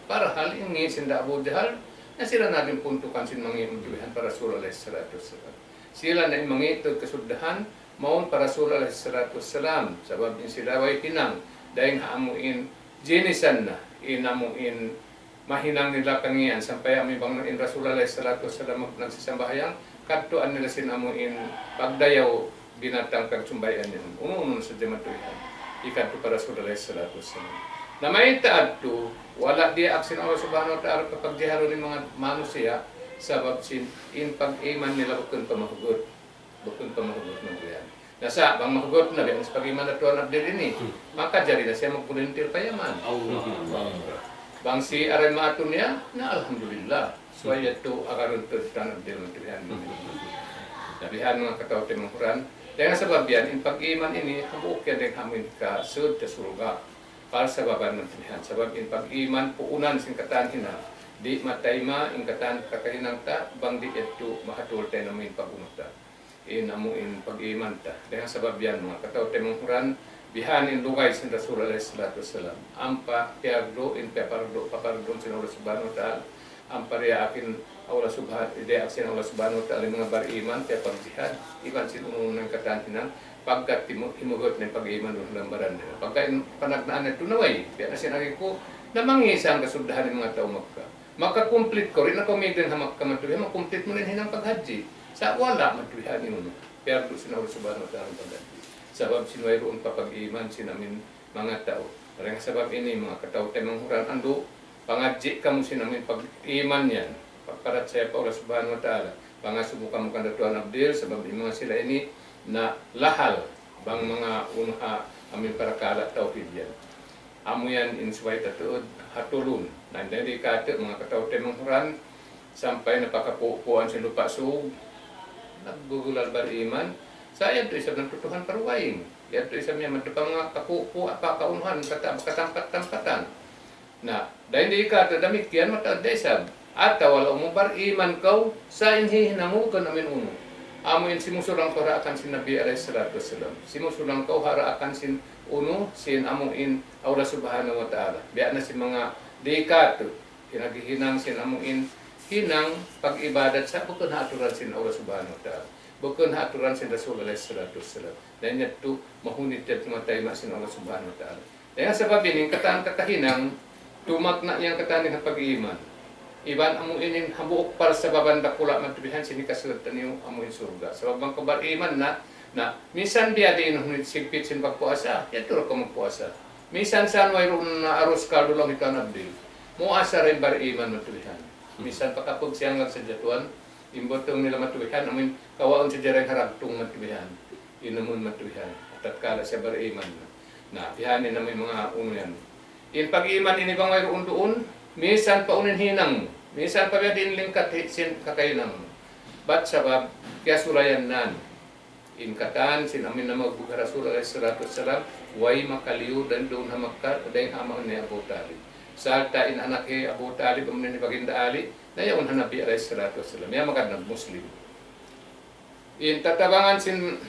Parhal in ngi' sin da Abu Jahal, na sila na in puntukan sin mangi' matuwihan pa Rasul alayhi salatu wassalam. Sila na in mangi' tuud kasuddahan, mawn pa Rasul alayhi salatu wassalam, sabab in sila way hinang, dayn ha amu in jinisan na, in amu in mahinang nila kangīan, sampay amu in bang in Rasul alayhi salatu wassalam mag-, nagsisambahayang, kadtuan nila sin amu in pagdayaw binatang kag sumbay'an nila. Unu-unu na sadja matuwihan. Hikadtu pa Rasul alayhi salatu wassalam. Na mayta' adtu, wala' diyaak sin Allah Subhanahu wa Ta'ala pa pagjihalun in manga manusiya', sabab sin in pag-iman nila bukun pa mahugut. Bukun pa mahugut na yan. Na sa', bang mahugut na, biya' na sin pag-iman natu' Tuan Abdil ini, makajari na siya mag-volunteer pa Yaman. Bang siya aray maatun niya, na alhamdulillah. Subay yadtu agarun tuud Tuan Abdil manga tau yan. Na bihan manga kataw-taymanghuran. Dayn ha sabab yan, in pag-iman ini, hambuuk yan dayn ha amuin kasud ta surga'. Parsababan manga tau yan. Sabab in pag-iman, puunan sin katan hinang. Di' matayma' in katan kakahinang ta, bang di' yadtu mahatul ta in amuin pag-unu ta. In amuin pag-iman ta. Dayn ha sabab yan, manga kataw-taymanghuran, bihan in lugay sin Rasul alayhi salatu wassalam. Ampa piyardu, in piyapardu, paparduun sin Allah Subhanahu wa Ta'ala. Ampa diyaak in Allah Subha-, diyaak sin Allah Subhanahu wa Ta'ala in manga bariman, piyapagjihad, iban sin unu-unu in katan hinang, pagka timu-, himugut na in pag-iman duun ha lawm baran nila. Pagka in panagnaan natu' na way, biya' na sin agi ku, na mangi' sa in kasuddahan in manga tau Makkah. Makakumplit kaw, di' na kaw mīg dayn ha Makkah matuwi, makumplit mu na in hinang paghajji. Sa' wala' matuwi ha unu. Piyardu sin Allah Subhanahu wa Ta'ala paghajji. Sabab sin wayruun pa pag-iman sin amuin manga tau. Dayn ha sabab ini, manga kataw-taymanghuran, andu', pangadji' kamu sin amuin pag-iman yan. Pagparachaya pa Allah Subhanahu wa Ta'ala. Pangasubu kamu kan Tuan Abdil, sabab in manga sila ini na lahal bang manga unu ha amuin parakala' tawhid yan. Amu yan in subay ta tuud hatulun. Na dayn di katu' manga kataw-taymanghuran, sampay na pa kapupuan sin Lupa' Sug, naggugulal bariman. Sa' yadtu isab nagtutuhan pa dugaing. Yadtu isab niya madtu pa manga kapupu-, apa kaunuhan, kata-, katampat-tampatan. Na, dayn di katu' damikkiyan mataud da isab. Atawa laung mu bariman kaw, sa' in hihinang mu bukun amuin unu. Amuin simusulang kaw ha daakan sin Nabi alayhi salatu wassalam. Simusulang kaw ha daakan sin unu, sin amuin Allah Subhanahu wa Ta'ala. Biya' na sin manga di katu', hinang-hinang sin amuin, hinang pag-ibadat sa' bukun ha aturan sin Allah Subhanahu wa Ta'ala. Bukun ha aturan sin Rasul alayhi salatu wassalam. Dayn yadtu, mahunit yadtu matayma' sin Allah Subhanahu wa Ta'ala. Dayn ha sabab ini, in katan kakahinang, tumagna' yan katan dayn ha pag-iman. Iban amu ini in hambuuk parsababan dakula' matubihan sin hikasud taniyu amu in surga'. Sabab bang kaw bariman na, na, minsan biya' diin in hunit sigpit sin pagpuasa, yadtu da kaw magpuasa. Minsan sa' wayruun na arus kaldu laung hi Tuan Abdil. Muasa da in bariman matubihan. Minsan pa kapug siyangag sadja tuwan, in butung nila matubihan, amu in kawaun sadja dayn ha ragtung matubihan. Inumun matubihan. Tatkala siya bariman na. Na, bihan in amu in manga unu yan. In pag-iman ini bang wayruun duun, minsan pa unu in hinang mu. Minsan pa biya' diin lingkat hi-, sin kakahinang mu. Bat sabab, kiyasulayan na. In katan, sin amu in namagbug ha Rasul alayhi salatu wassalam, way makaliyu dayn duun ha Makkah, dayn ha amu in hi Abu Talib. Sarta' in anak hi Abu Talib, amu in hi Baginda Ali, na yaun ha Nabi alayhi salatu wassalam. Yan magad nag-Muslim. In tatabangan sin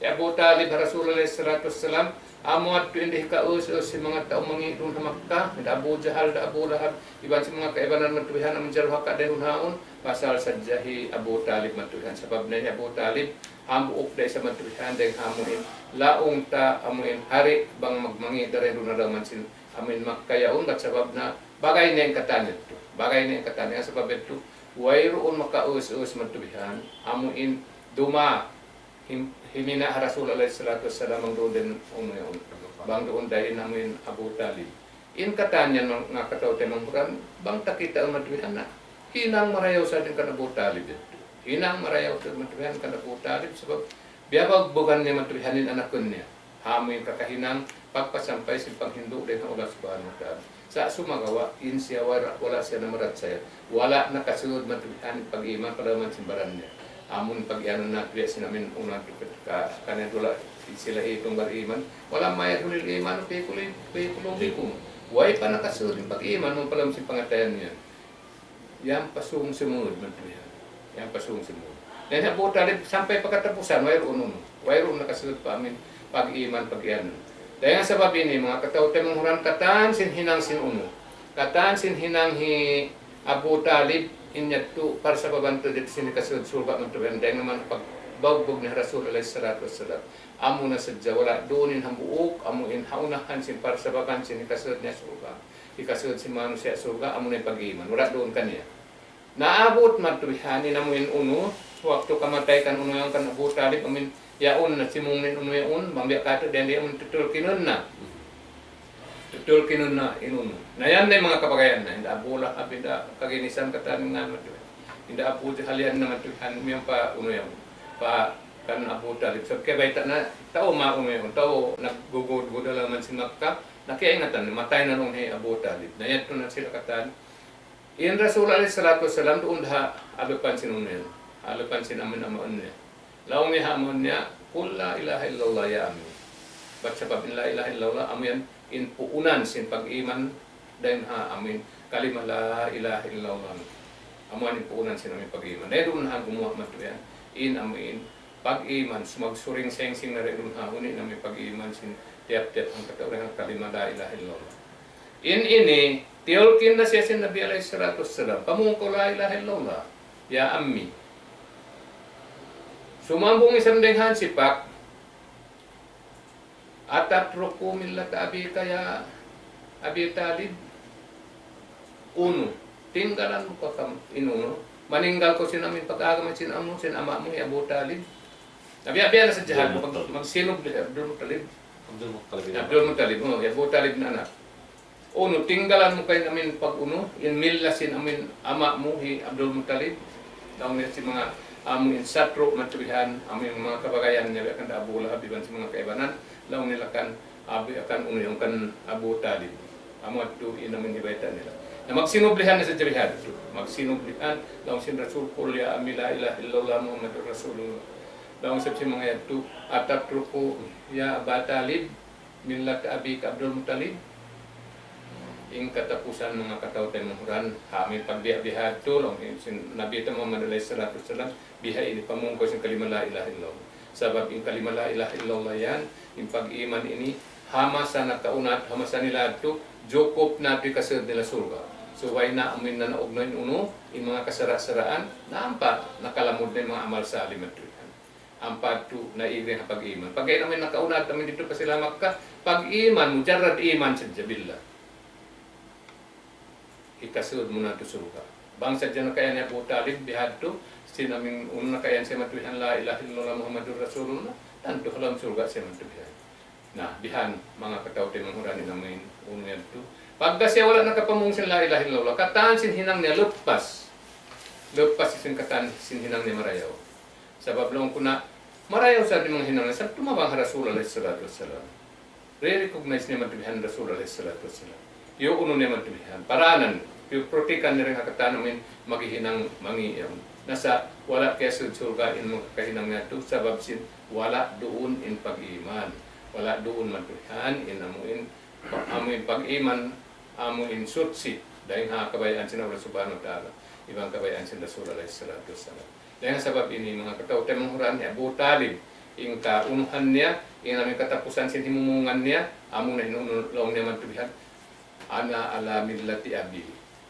hi Abu Talib ha Rasul alayhi salatu wassalam, amu yadtu in di hikaus-us sin manga tau mangi' duun ha Makkah, da Abu Jahal, da Abu Lahab, iban sin manga kaibanan matubihan amu in jaruhaka dayn duun haun, pasal sadja hi Abu Talib matubihan. Sabab na hi Abu Talib, hambuuk da isab matubihan dayn ha amu in laung ta amu in hari bang magmangi' da dayn duun ha lawm sin amu in Makkah yaun, bat sabab na bagay niya in katan yadtu. Bagay niya in katan niya, sabab yadtu, wayruun makaus-us matubihan, amu in duma, him-, himina' ha Rasul alayhi salatu wassalam bang duun dayn unu yaun. Bang duun dayn amu in Abu Talib. In katan yan manga kataw-taymanghuran, bang ta kitaun matubihan na. Hinang marayaw sa' dayn kan Abu Talib yadtu. Hinang marayaw sa' matubihan kan Abu Talib, sabab biya' bugbugan niya matubihan in anakun niya. Amu in kakahinang pagpasampay sin panghindu' dayn ha Allah Subhanahu wa Ta'ala. Sa' sumagawa', in siya wala', wala' siya namarachaya. Wala' nakasud matubihan pag-iman pa lawm sin baran niya. Amu in pag-iyanun natu' biya' sin amu in unu natu' ka-, ka-, kaniya dula sila itung bariman. ولما يدخل الإيمان في قلوب-، في قلوبكم. Way pa nakasud in pag-iman mu pa lawm sin pangatayan niya. Yan pa sung-sumud, matubihan. Yan pa sung-sumud. Dayn hi Abu Talib, sampay pa katapusan, wayruun unu. Wayruun nakasud pa amu in pag-iman, pag-iyanun. Dayn ha sabab ini, manga kataw-taymanghuran, katan sin hinang sin unu. Katan sin hinang hi Abu Talib, in yadtu, parsababan tuud sin hikasud surga' matubihan. Dayn ha pagbugbug ni Rasul alayhi salatu wassalam. Amu na sadja wala' duun in hambuuk, amu in ha unahan sin parsababan sin hikasud niya surga'. Hikasud sin manusiya' surga', amu na in pag-iman. Wala' duun kaniya. Naabut matubihan in amu in unu, waktu kamatay kan unu yaun kan Abu Talib, amu in yaun na simung in unu yaun, bang biya' katu' dayn di amu in tutulkinun na. Tutul kinun na inunu. Na yan na in manga kabagayan na. Hinda Abu Lahab, hinda kaginisan katan ngān matuwi. Hinda Abu Jahal yan na matuwi. Han miyam pa unu yan. Pa kan Abu Talib. Sabab kiyabayta' na tau maunu yan. Tau naggugud-gud ha lawm sin Makkah. Na kiyaingatan, matay na laung hi Abu Talib. Na yadtu na sila katan. In Rasul alayhi salatu wassalam duun ha alupan sin unu yan. Alupan sin amun amun niya. Laung niya ha amun niya, "Qul la ilaha illallah ya ammi." Bat sabab in la ilaha illallah, amu yan in puunan sin pag-iman, dayn ha amun kalima la ilaha illallah. Amu yan in puunan sin amun pag-iman. Dayn duun ha gumuwa' matuwi yan. In amun pag-iman, sumagsuring sengsing na dayn duun ha unu in amun pag-iman sin tiyap-tiyap hangkatau dayn ha kalima la ilaha illallah. In ini, tiyulkin na siya sin Nabi alayhi salatu wassalam. Pamung kaw la ilaha illallah. Ya ammi. Sumambung isab dayn ha sipak. Atatruku millata abika ya Abi Talib. Unu, tinggalan mu ka kam-, in unu, maninggal kaw sin amun pag-agama sin amu, sin ama' mu, hi Abu Talib. Na biya'-biya' na sadja, Abdul mag-, Muttalib. Magsinub di Abdul Muttalib. Abdul Muttalib, ya. Abdul Muttalib, oh, hi Abu Talib na anak. Unu, tinggalan mu ka in amun pag-unu, in milla sin amun ama' mu, hi Abdul Muttalib. Laung niya sin manga amun satru' matuwihan, amun manga kabagayan niya, biya' kan Abu Lahab, iban sin manga kaibanan, laung nila kan Abu, kan unu yan, kan Abu Talib. Amu yadtu in amun hibayta' nila. Na magsinublihan na sadja bihadtu. Magsinublihan, laung sin Rasul, "Qul ya ammi la ilaha illallah Muhammadur Rasulullah." Laung isab sin manga yadtu, "Atatruku ya Aba Talib millata abika Abdul Muttalib?" In katapusan manga kataw-taymanghuran, ha amun pagbiya'-biya' tu, laung sin Nabi ta Muhammad alayhi salatu wassalam, biha ini pamung kaw sin kalima la ilaha illallah. Sabab in kalima la ilaha illallah yan, in pag-iman ini, ha masa nakauna, ha masa nila yadtu, jukup na yadtu hikasud nila surga'. Subay na amun nanaug na in unu, in manga kasara'-saraan, na ampa nakalamud na in manga amal salih matuwi. Ampa yadtu, naig na ha pag-iman. Pagga in amun nakauna, amun didtu pa sila Makkah, pag-iman, mujarrad iman sadja billah. Hikasud mu na yadtu surga'. Bang sadja nakayan hi Abu Talib bihadtu, sin amun unu nakayan siya matuwihan la ilaha illallah Muhammadur Rasulullah, tantu ha lawm surga' siya matuwihan. Na, bihan, manga kataw-taymanghuran in amun unu yadtu. Pagga siya wala' nakapamung sin la ilaha illallah, katan sin hinang niya luppas. Luppas sin katan sin hinang niya marayaw. Sabab laung ku na, marayaw sa di' manga hinang niya, sa' tumabang ha Rasul alayhi salatu wassalam. Re-recognize niya matuwihan Rasul alayhi salatu wassalam. Iyuunu niya matuwihan. Paranan, piyu-, protekan niya dayn ha katan amun maghihinang mangi' yan. Na sa' wala' kiyasud surga' in manga kahinang niya yadtu, sabab sin wala' duun in pag-iman. Wala' duun matuwihan in amun, amun pag-iman, amun suchi, dayn ha kabayaan sin Allah Subhanahu wa Ta'ala, iban kabayaan sin Rasul alayhi salatu wassalam. Dayn ha sabab ini, manga kataw-taymanghuran, hi Abu Talib, in kaunuhan niya, in amun katapusan sin himumungan niya, amu na in unu laung niya matuwihan, "Ana ala millati abi,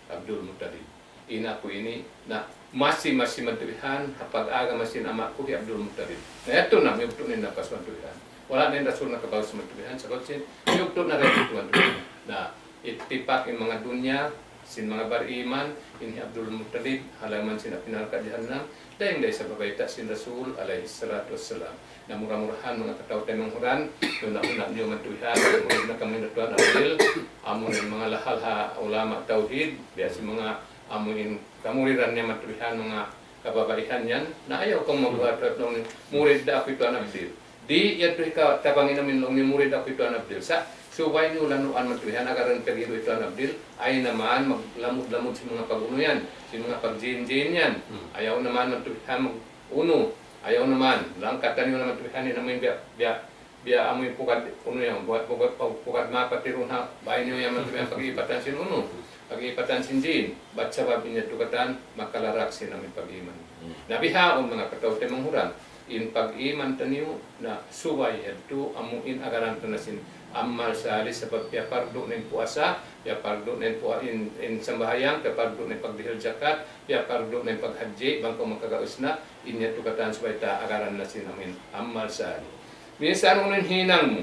Abdul Muttalib." In aku ini, na masi-masi matuwihan, ha pag-agama sin ama' ku hi Abdul Muttalib. Na yadtu na, miyugtu' na in napas matuwihan. Wala' na in Rasul nakabaus matuwihan, sabab sin, miyugtu' na rin matuwihan. Na, ittipak in manga dunya, sin manga bariman, in hi Abdul Muttalib, halaman sin api narka' jahannam, dayn da isab ha bayta' sin Rasul, alayhi salatu wassalam. Na mura-murahan manga kataw-taymanghuran, huna-huna niyu matuwihan, murid na kamu in Tuan Abdil, amun manga lahal ha ulama tawhid, biya' sin manga amun kamuridan niya matuwihan manga kababaihan yan, na ayaw kamu magbuhat-buhat laung niyu, "Murid da aku hi Tuan Abdil." Di' yadtu hikatabang in amun laung niyu, "Murid aku hi Tuan Abdil." Sa', subay niyu lanuan matuwihan, agarun paghidu' hi Tuan Abdil, ayaw na man maglamud-lamud sin manga pag-unu yan, sin manga pagjin-jin yan. Hmm. Ayaw na man matuwihan mag-unu, ayaw na man, langkatan niyu na matuwihan in amun biya', biya', biya' amun pukad, unu yan, buhat pukad, pukad mapatiru na, bay niyu yan matuwihan pag-iipatan sin unu, pag-iipatan sin jin, bat sabab in yadtu katan, makalarak sin amun pag-iman. Hmm. Na bihaun manga kataw-taymanghuran, in pag-iman taniyu na subay yadtu amu in agaran ta na sin amal salih sabab piyapardu na in puasa, piyapardu na in pua-, in, in sambahayang, piyapardu na in pagdihil jakat, piyapardu na in paghajji, bang kaw makagaus na, in yadtu katan subay ta agaran na sin amu in amal salih. Minsan unu in hinang mu,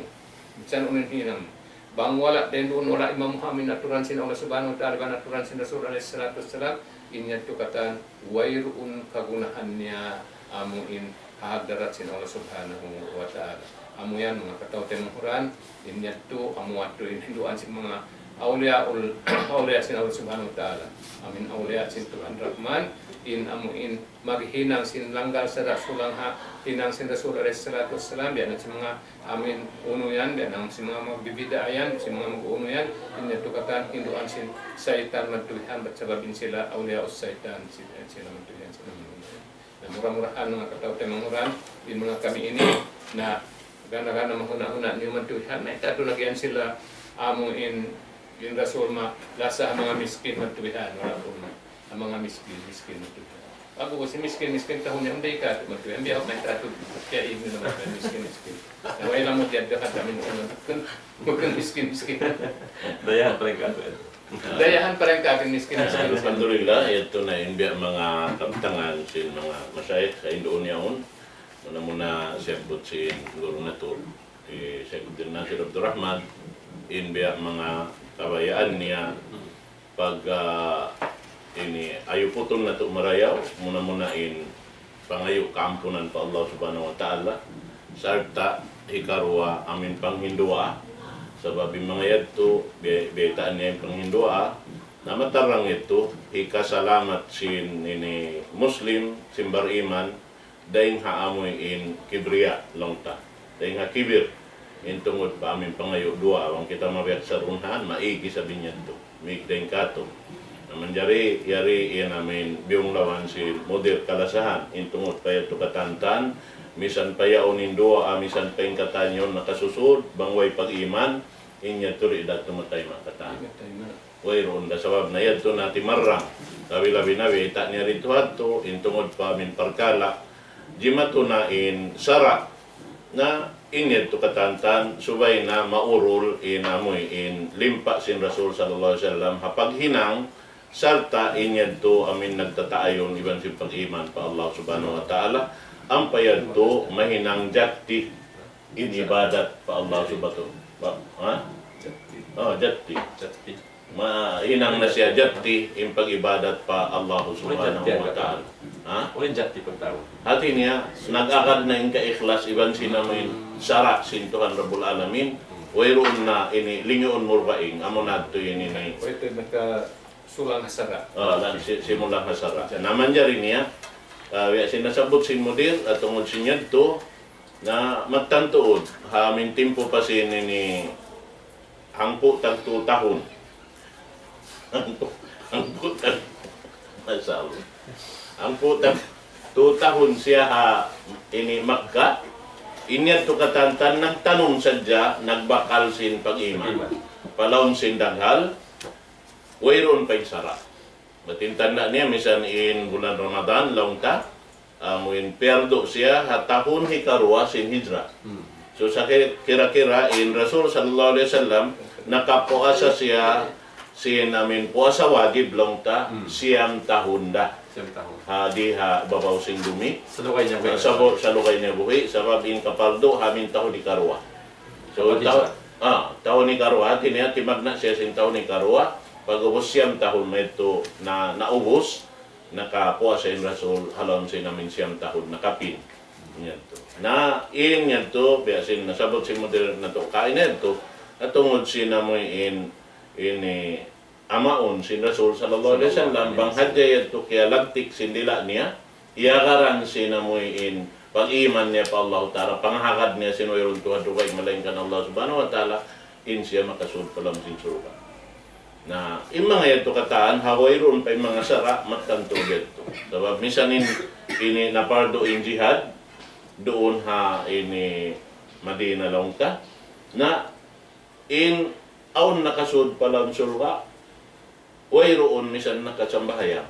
minsan unu in hinang mu. Bang wala' dayn duun, wala' imamuha amu in aturan sin Allah Subhanahu wa Ta'ala, iban aturan sin Rasul alayhi salatu wassalam, in yadtu katan wayruun kagunahan niya amu in ha hadarat sin Allah Subhanahu wa Ta'ala. Amu yan, manga kataymanghuran, in yadtu, amu yadtu in hinduan sin manga awliyaul, awliya sin Allah Subhanahu wa Ta'ala. Amu in awliya sin Tuhan Rahman, in amu in maghinang sin langgal sara' sulang ha hinang sin Rasul alayhi salatu wassalam, biya' na sin manga amu in unu yan, biya' na sin manga magbibid'a yan, sin manga mag-unu yan, in yadtu katan hinduan sin saytan madtu bihan, bat sabab in sila awliyaus saytan, sila, sila madtu bihan, sila madtu bihan. Na mura-murahan manga kataymanghuran, in manga kami ini, na gana-gana mahuna-huna niyu madtu bihan, na itatu lagi' yan sila amu in, in Rasul ma-, lasa manga miskin madtu bihan, wala' pun ma-, manga miskin, miskin madtu bihan. Aku kasi miskin, miskin tahun yan, day katu madtu bihan, biya' may katu, kaya ini naman miskin, miskin. Na way lamud yan, dapat kami naman, bukun, bukun miskin, miskin. Dayahan pa rin katu. Dayahan pa rin katu miskin, miskin. Alhamdulillah, yadtu na in biya' manga kabtangan sin manga mashayikh sa Indonesia yaun. Muna-muna siyabbut sin guru natu', hi Sheikh Abdul Nasir Abdul Rahman, in biya' manga kabayaan niya pag, ah, ini ayuputun natu' marayaw, muna-muna in pangayu' kaampunan pa Allah Subhanahu wa Ta'ala, sarta' hikaruwa amu in panghinduwaa, sabab in manga yadtu, bi-, biyaytaan niya in panghinduwaa, na matarang yadtu, hikasalamat sin ini Muslim, sin bariman, dayn ha amu in kibriya, laung ta. Dayn ha kibir, in tungud pa amu in pangayu' duwaa, bang kita mabiyak sa dunhan, maig isab in yadtu. Maig dayn katu'. Na manjari, yari in amu in biyunglawan sin mudir kalasahan, in tungud pa yadtu katantan, misan pa yaun in duwaa, misan pa in katan yaun nakasusud, bang way pag-iman, in yadtu di' da tumatayma' katan. Wayruun da sabab na yadtu na timarrang. Labi-labi na biyayta' niya didtu hadtu, in tungud pa amu in parkala'. Jimatu na in sara'. Na in yadtu katantan, subay na maurul in amu in limpa sin Rasul sallallahu alayhi wasallam, ha paghinang, sarta' in yadtu amu in nagtataayun iban sin pag-iman pa Allah Subhanahu wa Ta'ala, ampa yadtu mahinang jatti in ibadat pa Allah Subhanahu wa Ta'ala. Ha? Jatti. Oh, jatti. Jatti. Mahinang na siya jatti in pag-ibadat pa Allah Subhanahu wa Ta'ala. Ha? Uli jatti pagtawagun. Hati niya, nag-agad na in kaikhlas iban sin amu in sara' sin Tuhan Rabbul Alamin. Wayruun na ini lingiun murbaing, amu na yadtu ini na. Wayruun naka sulang ha sara'. Ah, lang si-, simulang ha sara'. Na manjari niya, ah, biya' sin nasabbut sin mudir, at tungud sin yadtu, na magtantuud, ha amu in timpu pa sin ini, hangpu' tag tu tahun. Hangpu', hangpu' tag, Masya Allah. Hangpu' tag tu tahun siya ha ini Makkah, in yadtu katantan nagtanum sadja, nagbakal sin pag-iman. Pag-iman. Pa lawm sin daghal, wayruun pa in sara'. Bat in tanda' niya, misan in bulan Ramadan, laung ta, amu in piyardu siya ha tahun hikaruwa sin hijra. Hmm. So, sa ki-, kira-kira in Rasul sallallahu alayhi wasallam, nakapuasa siya sin amu in puasa wajib, laung ta, Hmm. siyam tahun da. Siyam tahun. Ha, di ha babaw sin dumi. Sa lugay niya buhi'. Sa bu-, sa lugay niya buhi', sabab in kapardu ha amu in tahun hikaruwa. So, Kapag taw-, isa. Ah, tahun hikaruwa, hati niya, timagna' siya sin tahun hikaruwa, pag'ubus siyam tahun maytu na, naubus, nakapuasa in Rasul, ha lawm sin amu in siyam tahun, nakapin. Yadtu. Na, in yadtu, biya' sin nasabbut sin mudir natu' kaina yadtu, na tungud sin amu in, ini, amaun sin Rasul sallallahu alayhi wasallam, bang hadja yadtu kiyalagtik sin dila' niya, iyagaran sin amu in pag-iman niya pa Allah Ta'ala, pangahagad niya sin wayruun tuhan dugaing malaingkan Allah Subhanahu wa Ta'ala, in siya makasud pa lawm sin surga'. Na, in manga yadtu katan, ha wayruun pa in manga sara', magtantu yadtu. Sabab misan in, ini napardu in jihad, duun ha ini Madina laung ta. Na, in awn nakasud pa lawm surga', wayruun misan nakasambahayang.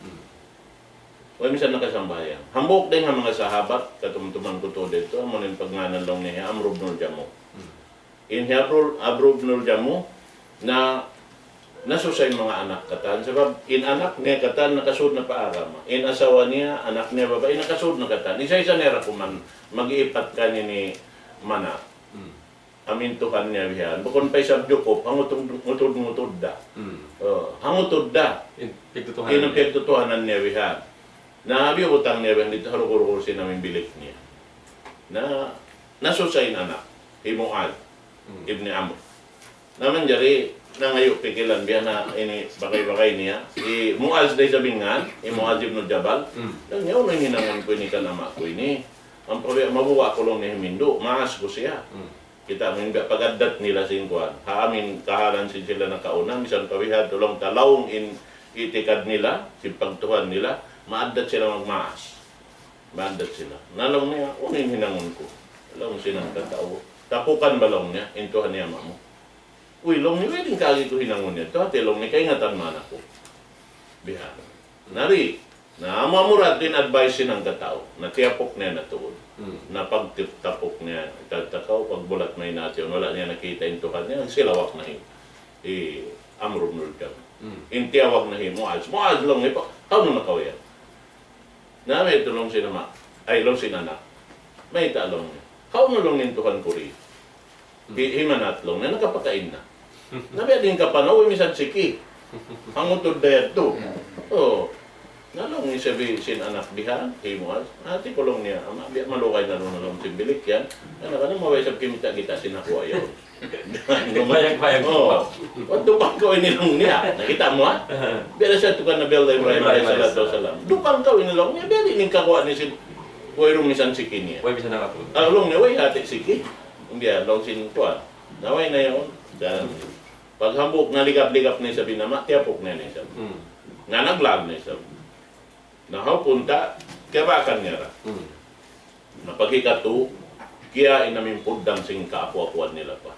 Hmm. Way misan nakasambahayang. Hambuuk dayn ha manga sahabat, katumtuman ku tuud yadtu, amu in pagngānan laung niya, Amr ibn al-Jamuh. Hmm. In hi Amr, Amr ibn al-Jamuh, na, nasusa in manga anak katan, sabab in anak niya katan nakasud na pa agama. In asawa niya, anak niya babai, nakasud na katan. Isa-isa niya ra kuman, mag-iipat kan ini mana. Hmm. Amu in tuhan niya bihan. Bukun pa isab jukup, ha ngutud, ngutud-ngutud da. Hmm. Oh, ha ngutud da. In, pagtutuhanan niya. In pagtutuhanan niya bihan. Na, biyutang niya bihan didtu ha lugul-lugul sin amu in bilik niya. Na, Nasusa in anak, hi Mu'adh ibn Amr. Na manjari, nangayu' pikilan biya' na ini bagay-bagay niya. Hi Mu'adh da isab in ngan, hi Mu'adh ibn Jabal. Laung niya, unu in hinangun ku ini kan ama' ku ini? Ampa biya' mabuga' ku laung niya himindu', maas ku siya. Kita' mu in biya' pag-addat nila sin kuwan. Ha amin kahalan sin sila nakauna, misan pa biya' hādtu laung ta laung in itikad nila, sin pagtuhan nila, maaddat sila magmaas. Maaddat sila. Na laung niya, unu in hinangun ku? Laung sin hangkatau. Tapukan ba laung niya, in Tuhan niya ama' mu? Uy, laung niya, way da in kaagi ku hinangun niya. Tuh, hati laung niya, kaingatan man aku. Bihan. Na di, na amu-amu ra in advice sin hangkatau. Na tiyapuk niya na tuud. Na pagtip-, tapuk niya, tagtakaw, pagbulat mayan natu', wala' niya nakita' in Tuhan niya, nagsilawak na hi, hi Amr ibn al-Jam. In tiyawag na hi Muaz. Muaz laung niya, pa, hawnu na kaw yan? Na mayta' laung sin ama', ay laung sin anak. Mayta' laung niya. Hawnu laung in Tuhan ku ri? Hi-, himanat laung niya, nakapakain na. Na biya' diin ka pa na, uy, misan siki. Hangutud da yadtu. Oh. Na laung niya sabi sin anak bihan, hi Muaz. Hati ku laung niya, ama', biya' malugay na laung na laung sin bilik yan. Kana-kana mabaya' isab kimita' kita' sin hakuwa' yaun. Bayag-bayag. Oh. Wa, dukan kaw ini laung niya. Nakita' mu, ha? Biya' da siya tukan Nabi Allah Ibrahim alayhi salatu wassalam. Dukan kaw ini laung niya. Biya' diin in kakuwa' niya sin, wayruun misan siki niya. Way misan nakapun. Ah, laung niya, way hati siki. Biya' laung sin kuwan. Na way na yaun. Dalam. Paghambuuk, naligap-ligap na isab in ama', tiyapuk na isab. Na naglag na isab. Na hawnu punta, kiyabakan niya ra. Na paghikatu, kiya in amin puddang sin kaapu-apuan nila pa.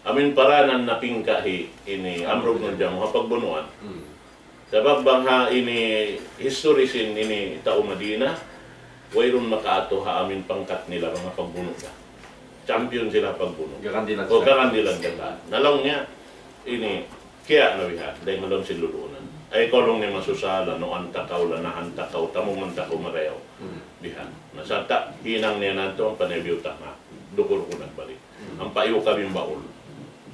Amin paranan na pingka hi ini Amr ibn Jamuh ha pagbunuan. Sabab bang ha ini history sin ini tau Madina, wayruun makaatu ha amin pangkat nila bang ha pagbunu' da. Champion sila pagbunu'. Garandilan. O, garandilan katan. Na laung niya, ini, kiya na bihan, dayn ha lawm sin luluunan. Ay, kaw laung niya masusa, lanuan ta kaw, lanahan ta kaw, tamuman ta kaw marayaw. Bihan. Na sarta', hinang niya na tuud, ampa niya biyutang ha dukur ku nagbalik. Ampa iyukab in baul.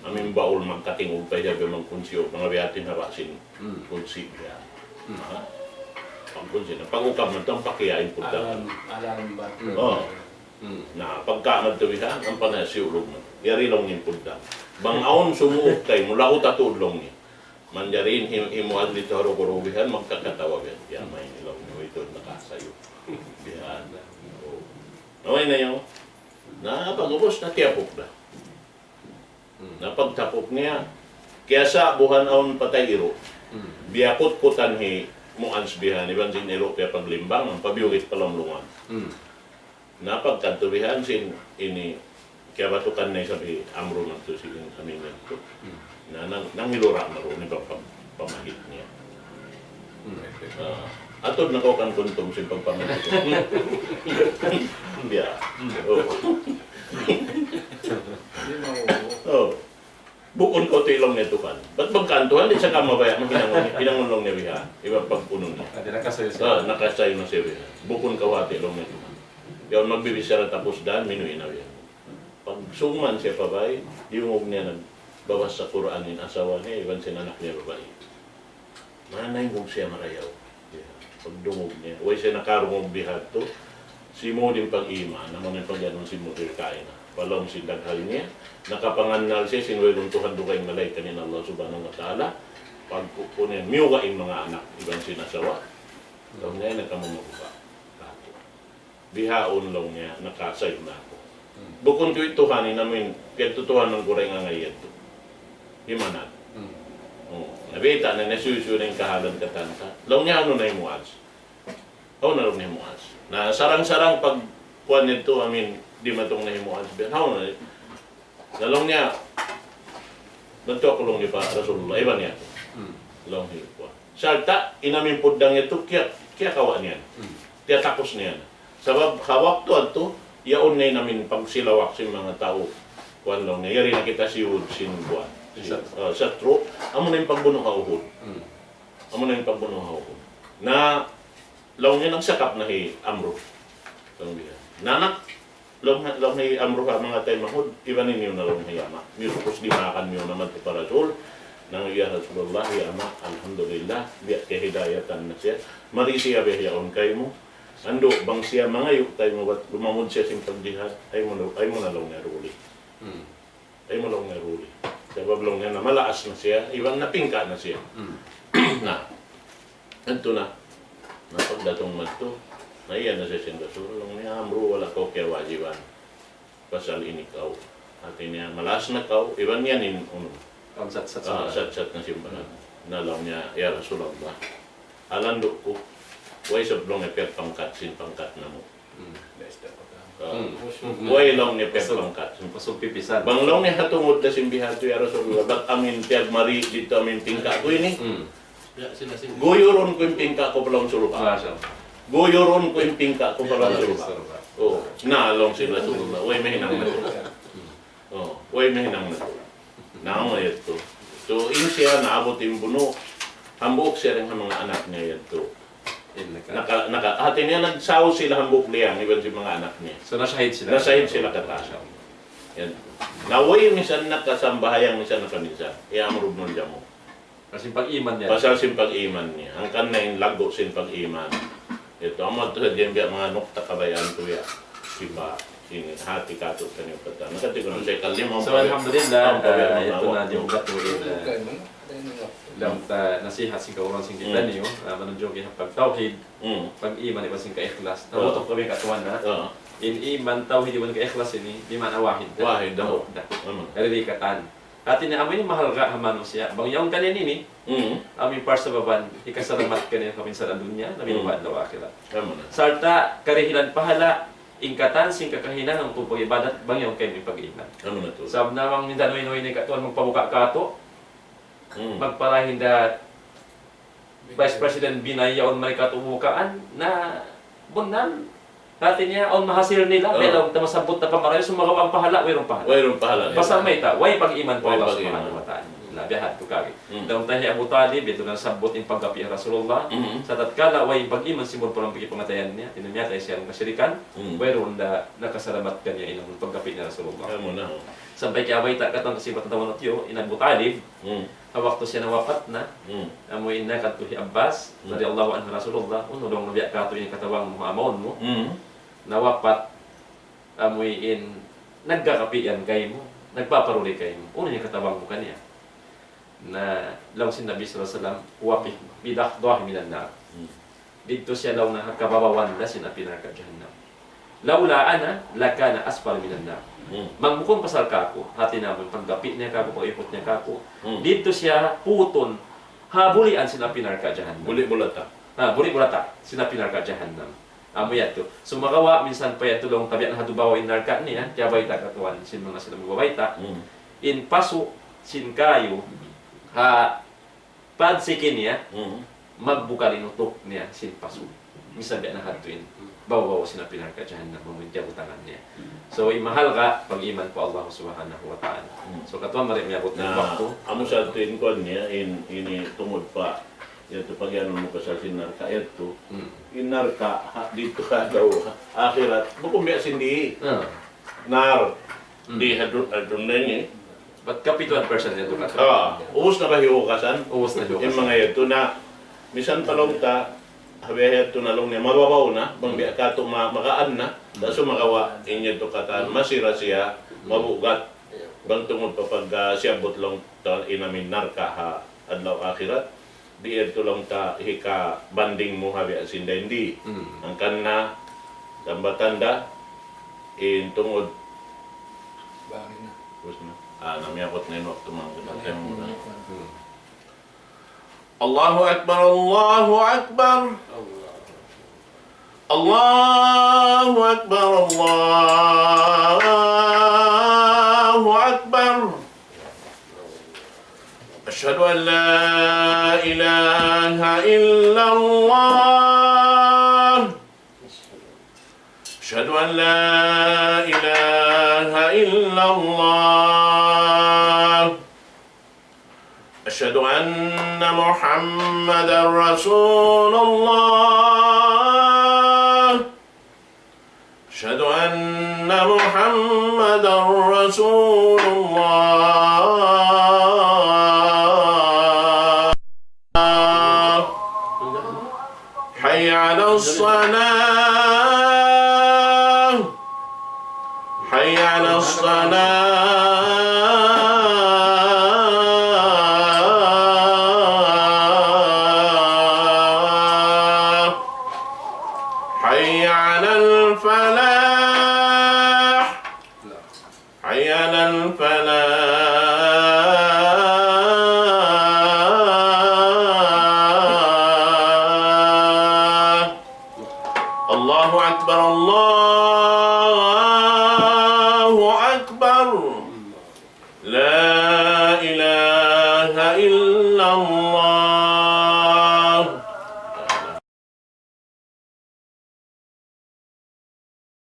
Amu in baul magkatingug pa siya, biya' magkunsi, o, manga biya' hati in haba' sin kunsi biya'. Ha? Pagkunsi na. Pag-ukab na tuud, ampa kiya in puddang. Alam, alam ba? Oh. Na pagka madtu bihan, ampa na siyulug na. Yari laung in puddang. Bang awn sumuuk kaymu, lagu' ta tuud laung niya. Manjari in hi-, hi Muaz didtu ha dukur bihan, magkakatawa bihan. Biya' mayan laung niya, ito nakasayu. Bihan. Oh. Na way na yaun. Na pag-ubus na tiyapuk da. Na pagtapuk niya, kiyasa' buhan awn patay iru'. Biyakut-kutan hi Muaz bihan, iban sin iru' kiyapaglimbang, ampa biyugit pa lawm lungan. Na pagkadtu bihan sin ini, kiyabatukan na isab hi Amru madtu sin amin yadtu. Na nang, nangilura' na duun iban pam-, pamahit niya. Ah, atud na kaw kan kuntum sin pagpamahit. Biya'. Oh. Oh. Bukun kaw ti laung niya Tuhan. Bat bang kan Tuhan, di' sa ka mabaya', maghinangun, hinangun laung niya bihan. Iban pagpunun niya. Ah, nakasayu na siya bihan. Bukun kaw ti laung niya Tuhan. Yaun magbibichara tapus dan, minuwi' na bihan. Pagsūng man siya pa bāy, diyungug niya nagbabasa Qur'an in asawa niya, iban sin anak niya babai. Manayngug siya marayaw. Pagdungug niya, way siya nakarungug bihadtu, simud in pag-iman, amu in pag-iyanun simud in kaina. Pa lawm sin daghal niya, nakapangannal siya sin wayruun Tuhan dugaing malayngkan in Allah Subhanahu wa Ta'ala. Pagkuku niya, miyuga' in manga anak, iban sin asawa. Laung niya, nagkamamabuga'. Bihaun laung niya, nakasayu na aku. Bukun tuud Tuhan in amin, piyagtutuhanan ku ra in angay yadtu. Himanat. Oh, nabita' na, nasuysuy na in kahalan katan ta. Laung niya, unu na hi Muaz? Hawnu na laung niya hi Muaz? Na sarang-sarang pagkuwan yadtu, amin, dimatung na hi Muaz. Hawnu na? Na laung niya, madtu aku laung niya pa Rasulullah, iban niya aku. Laung niya kuwan. Sarta', in amin puddang yadtu, kiya-, kiyakawa' niya. Tiyatapus niya. Sabab, ha waktu yadtu, yaun na in amin pagsilawak sin manga tau. Kuwan laung niya, yari na kita siyud sin kuwan. Sin, ah, satru', amu na in pagbunu' ha Uhud. Amu na in pagbunu' ha Uhud. Na, laung niya nagsakap na hi Amru. Laung niya. Na, na, laung, laung hi Amru ha manga taymanghud, iban niyu na laung hi ama'. Miyutupus dimakan niyu na madtu pa Rasul. Nang ya Rasulullah, hi ama', alhamdulillah, biya' kiyahidayatan na siya. Mari siya biya' yaun kaymu. Andu', bang siya mangayu' kaymu bat lumamud siya sin pagjihad, ayaw mu na, ayaw mu na laung niya duli. Hmm. Ayaw mu laung niya duli. Sabab laung niya na malaas na siya, iban napingka na siya. Hmm. Na, adtu na. Na pagdatung madtu, na iyan na siya sin Rasul, laung niya, "Amru, wala' kaw kiyawajiban. Pasal ini kaw." Hati niya, malaas na kaw, iban yan in, unu. Ang satsat sa Ah, balat. Satsat na sin balat. Hmm. Na laung niya, "Ya Rasulullah, ha landu' ku, way isab laung niya piyagpangkat sin pangkat namu'." Hmm. Ah, Hmm. Hmm. way laung niya Pasal, piyagpangkat. Pasal pipisan. Bang laung niya ha tungud da sin biya' hādtu, "Ya Rasulullah, bat amin piyagmari didtu amin pingka ku ini." Hmm. Guyurun ku in pingka ku pa lawm surga'. Masha Allah. Guyurun ku in pingka ku pa lawm surga'. Surga'. Oh, na laung sin Rasulullah, way mahinang natu'. Oh, way mahinang natu'. Na, amu yadtu. So, in siya naabut in bunu', hambuuk siya dayn ha manga anak niya yadtu. In naka- Naka, naka, hati niya nagsaw sila hambuuk liyang, iban sin manga anak niya. So, nasahid sila. Nasahid sila katan. Masha Allah. Yan. Na way misan nakasambahayang, misan nakaminsan. Hi Amr ibn al-Jamuh. Pasal sin pag-iman niya. Pasal sin pag-iman niya. Hangkan na in laggu' sin pag-iman. Yadtu, amu yadtu sadja in biya' manga nukta kabayaan ku ya. Siba' ini hati katu' kaniyu katan. Nakati ku na sa ikalima. So, alhamdulillah, ah, yadtu na di' mu katu' in, ah, laung ta nasihat sin kaguruhan sin kita niyu, ah, manunjuki ha pagtawhid, Mm. pag-iman, iban sin kaikhlas. Ah. Tamutuk kami katuan na. Ah. In iman, tawhid, iban kaikhlas ini, di' maana wahid. Wahid, oh. Da. Amu. Dari di katan. Hati niya amu ini mahalga' ha manusiya'. Bang yaun kaniya ini, Mm. amu in parsababan, hikasalamat kaniya kaminsan ha dunya, labi Mm. pa adlaw akhirat. Amu na. Sarta' karihilan pahala', in katan sin kakahinangan ku pag-ibadat, bang yaun kaniya pag-iman. Amu na tuud. Sabab na bang minsan way-way ini katuan magpabuka' katu', Mm. magparahin da Vice President Binay yaun mari katu' bukaan, na bunnal, hati niya, awn mahasil nila, Oh. biya' laung ta masabbut na pa marayaw, sumagawa' in pahala', wayruun pahala. Wayruun pahala, Pasal yeah. mayta', way pag-iman pa Way Allah pag-iman. Subhanahu wa Ta'ala. Na, biya' hādtu kari. Hmm. Laung ta hi Abu Talib, yadtu na nasabbut in pagkapi' ha Rasulullah. Hmm. Sa' tatkala way pag-iman, simud pa lawm pagkapi' pangatayan niya, hati niya miyatay siya ha kasirikan, Hmm. wayruun da nakasalamat kaniya in pagkapi' niya ha Rasulullah. Amu na. Sampay kiyabayta' katan kasi bataan tau manga tiyu', in Abu Talib, Hmm. ha waktu siya nawapat na, Hmm. amu in nakadtu hi Abbas, Hmm. radiyallahu anhu, Rasulullah, unu laung niya biya' katu' in katabang mu ha amaun mu, Hmm. nawapat, amu in nagkakapi' yan kaymu, nagpaparuli kaymu. Unu in katabang mu kaniya? Na, laung sin Nabi sallallahu alayhi wasallam, هو في، في ضحضاح من النار. Hmm. Didtu siya laung niya ha kababawan da sin api narka' jahannam. لولا أنا لكان أسفل من النار. Hmm. Bang bukun pasal kāku', hati niya amu in pagkapi' niya kāku', pag-ikut niya kāku', Hmm. didtu siya putun ha bulian sin api narka' jahannam. Buli' bulata'. Ha, buli' bulata' sin api narka' jahannam. Amu yadtu. Sumagawa', minsan pa yadtu laung ta biya' na ha dugaing narka' niya, kiyabayta' katuan sin manga sila magbabayta'. Hmm. In pasu' sin kayu, ha padsiki niya, Mm. magbukal in utuk niya sin pasu'. Misan biya' na hadtu in babaw sin api narka' jahannam, amu in tiyabutangan niya. So, in mahalga', pag-iman pa Allah Subhanahu wa Ta'ala. Mm. So, katuan mari miyabut na in Na, waktu. Amu sa yadtu in kuwan niya, in, ini tungud pa, yadtu pag-iyanun mu pasal sin narka', yadtu. Mm. In narka', ha, didtu ha adlaw akhirat. Bukun biya' sin di. Ah. Nar. Mm. Di ha du-, ha dunya ini. Bat kapituan percent yadtu katan. Ah, ubus na ba hiugasan? Ubus na hiugasan. In manga yadtu na, misan pa laung ta, ha biya' yadtu na laung niya, mababaw na, bang Hmm. biya' katu' ma-, magaan na, Hmm. sa' sumagawa', in yadtu katan, masi ra siya, Hmm. mabugat. Bang tungud pa pag, ah, siyabbut laung ta in amin narka' ha adlaw akhirat. Di' yadtu laung ta hikabanding mu ha biya' sin dayn di. Hmm. Hangkan na, tambatan da, in tungud. Bangin na. Ubus na. Ah, na miyabut na in waktu, manga kaibanan mu na. Hmm. الله أكبر، الله أكبر. الله أكبر، الله أكبر. أشهد أن لا إله إلا الله. أشهد أن لا إله إلا الله. أشهد أن محمدا رسول الله. أشهد أن محمدا رسول الله. حي على الصلاة. الله أكبر، الله أكبر. لا إله إلا الله.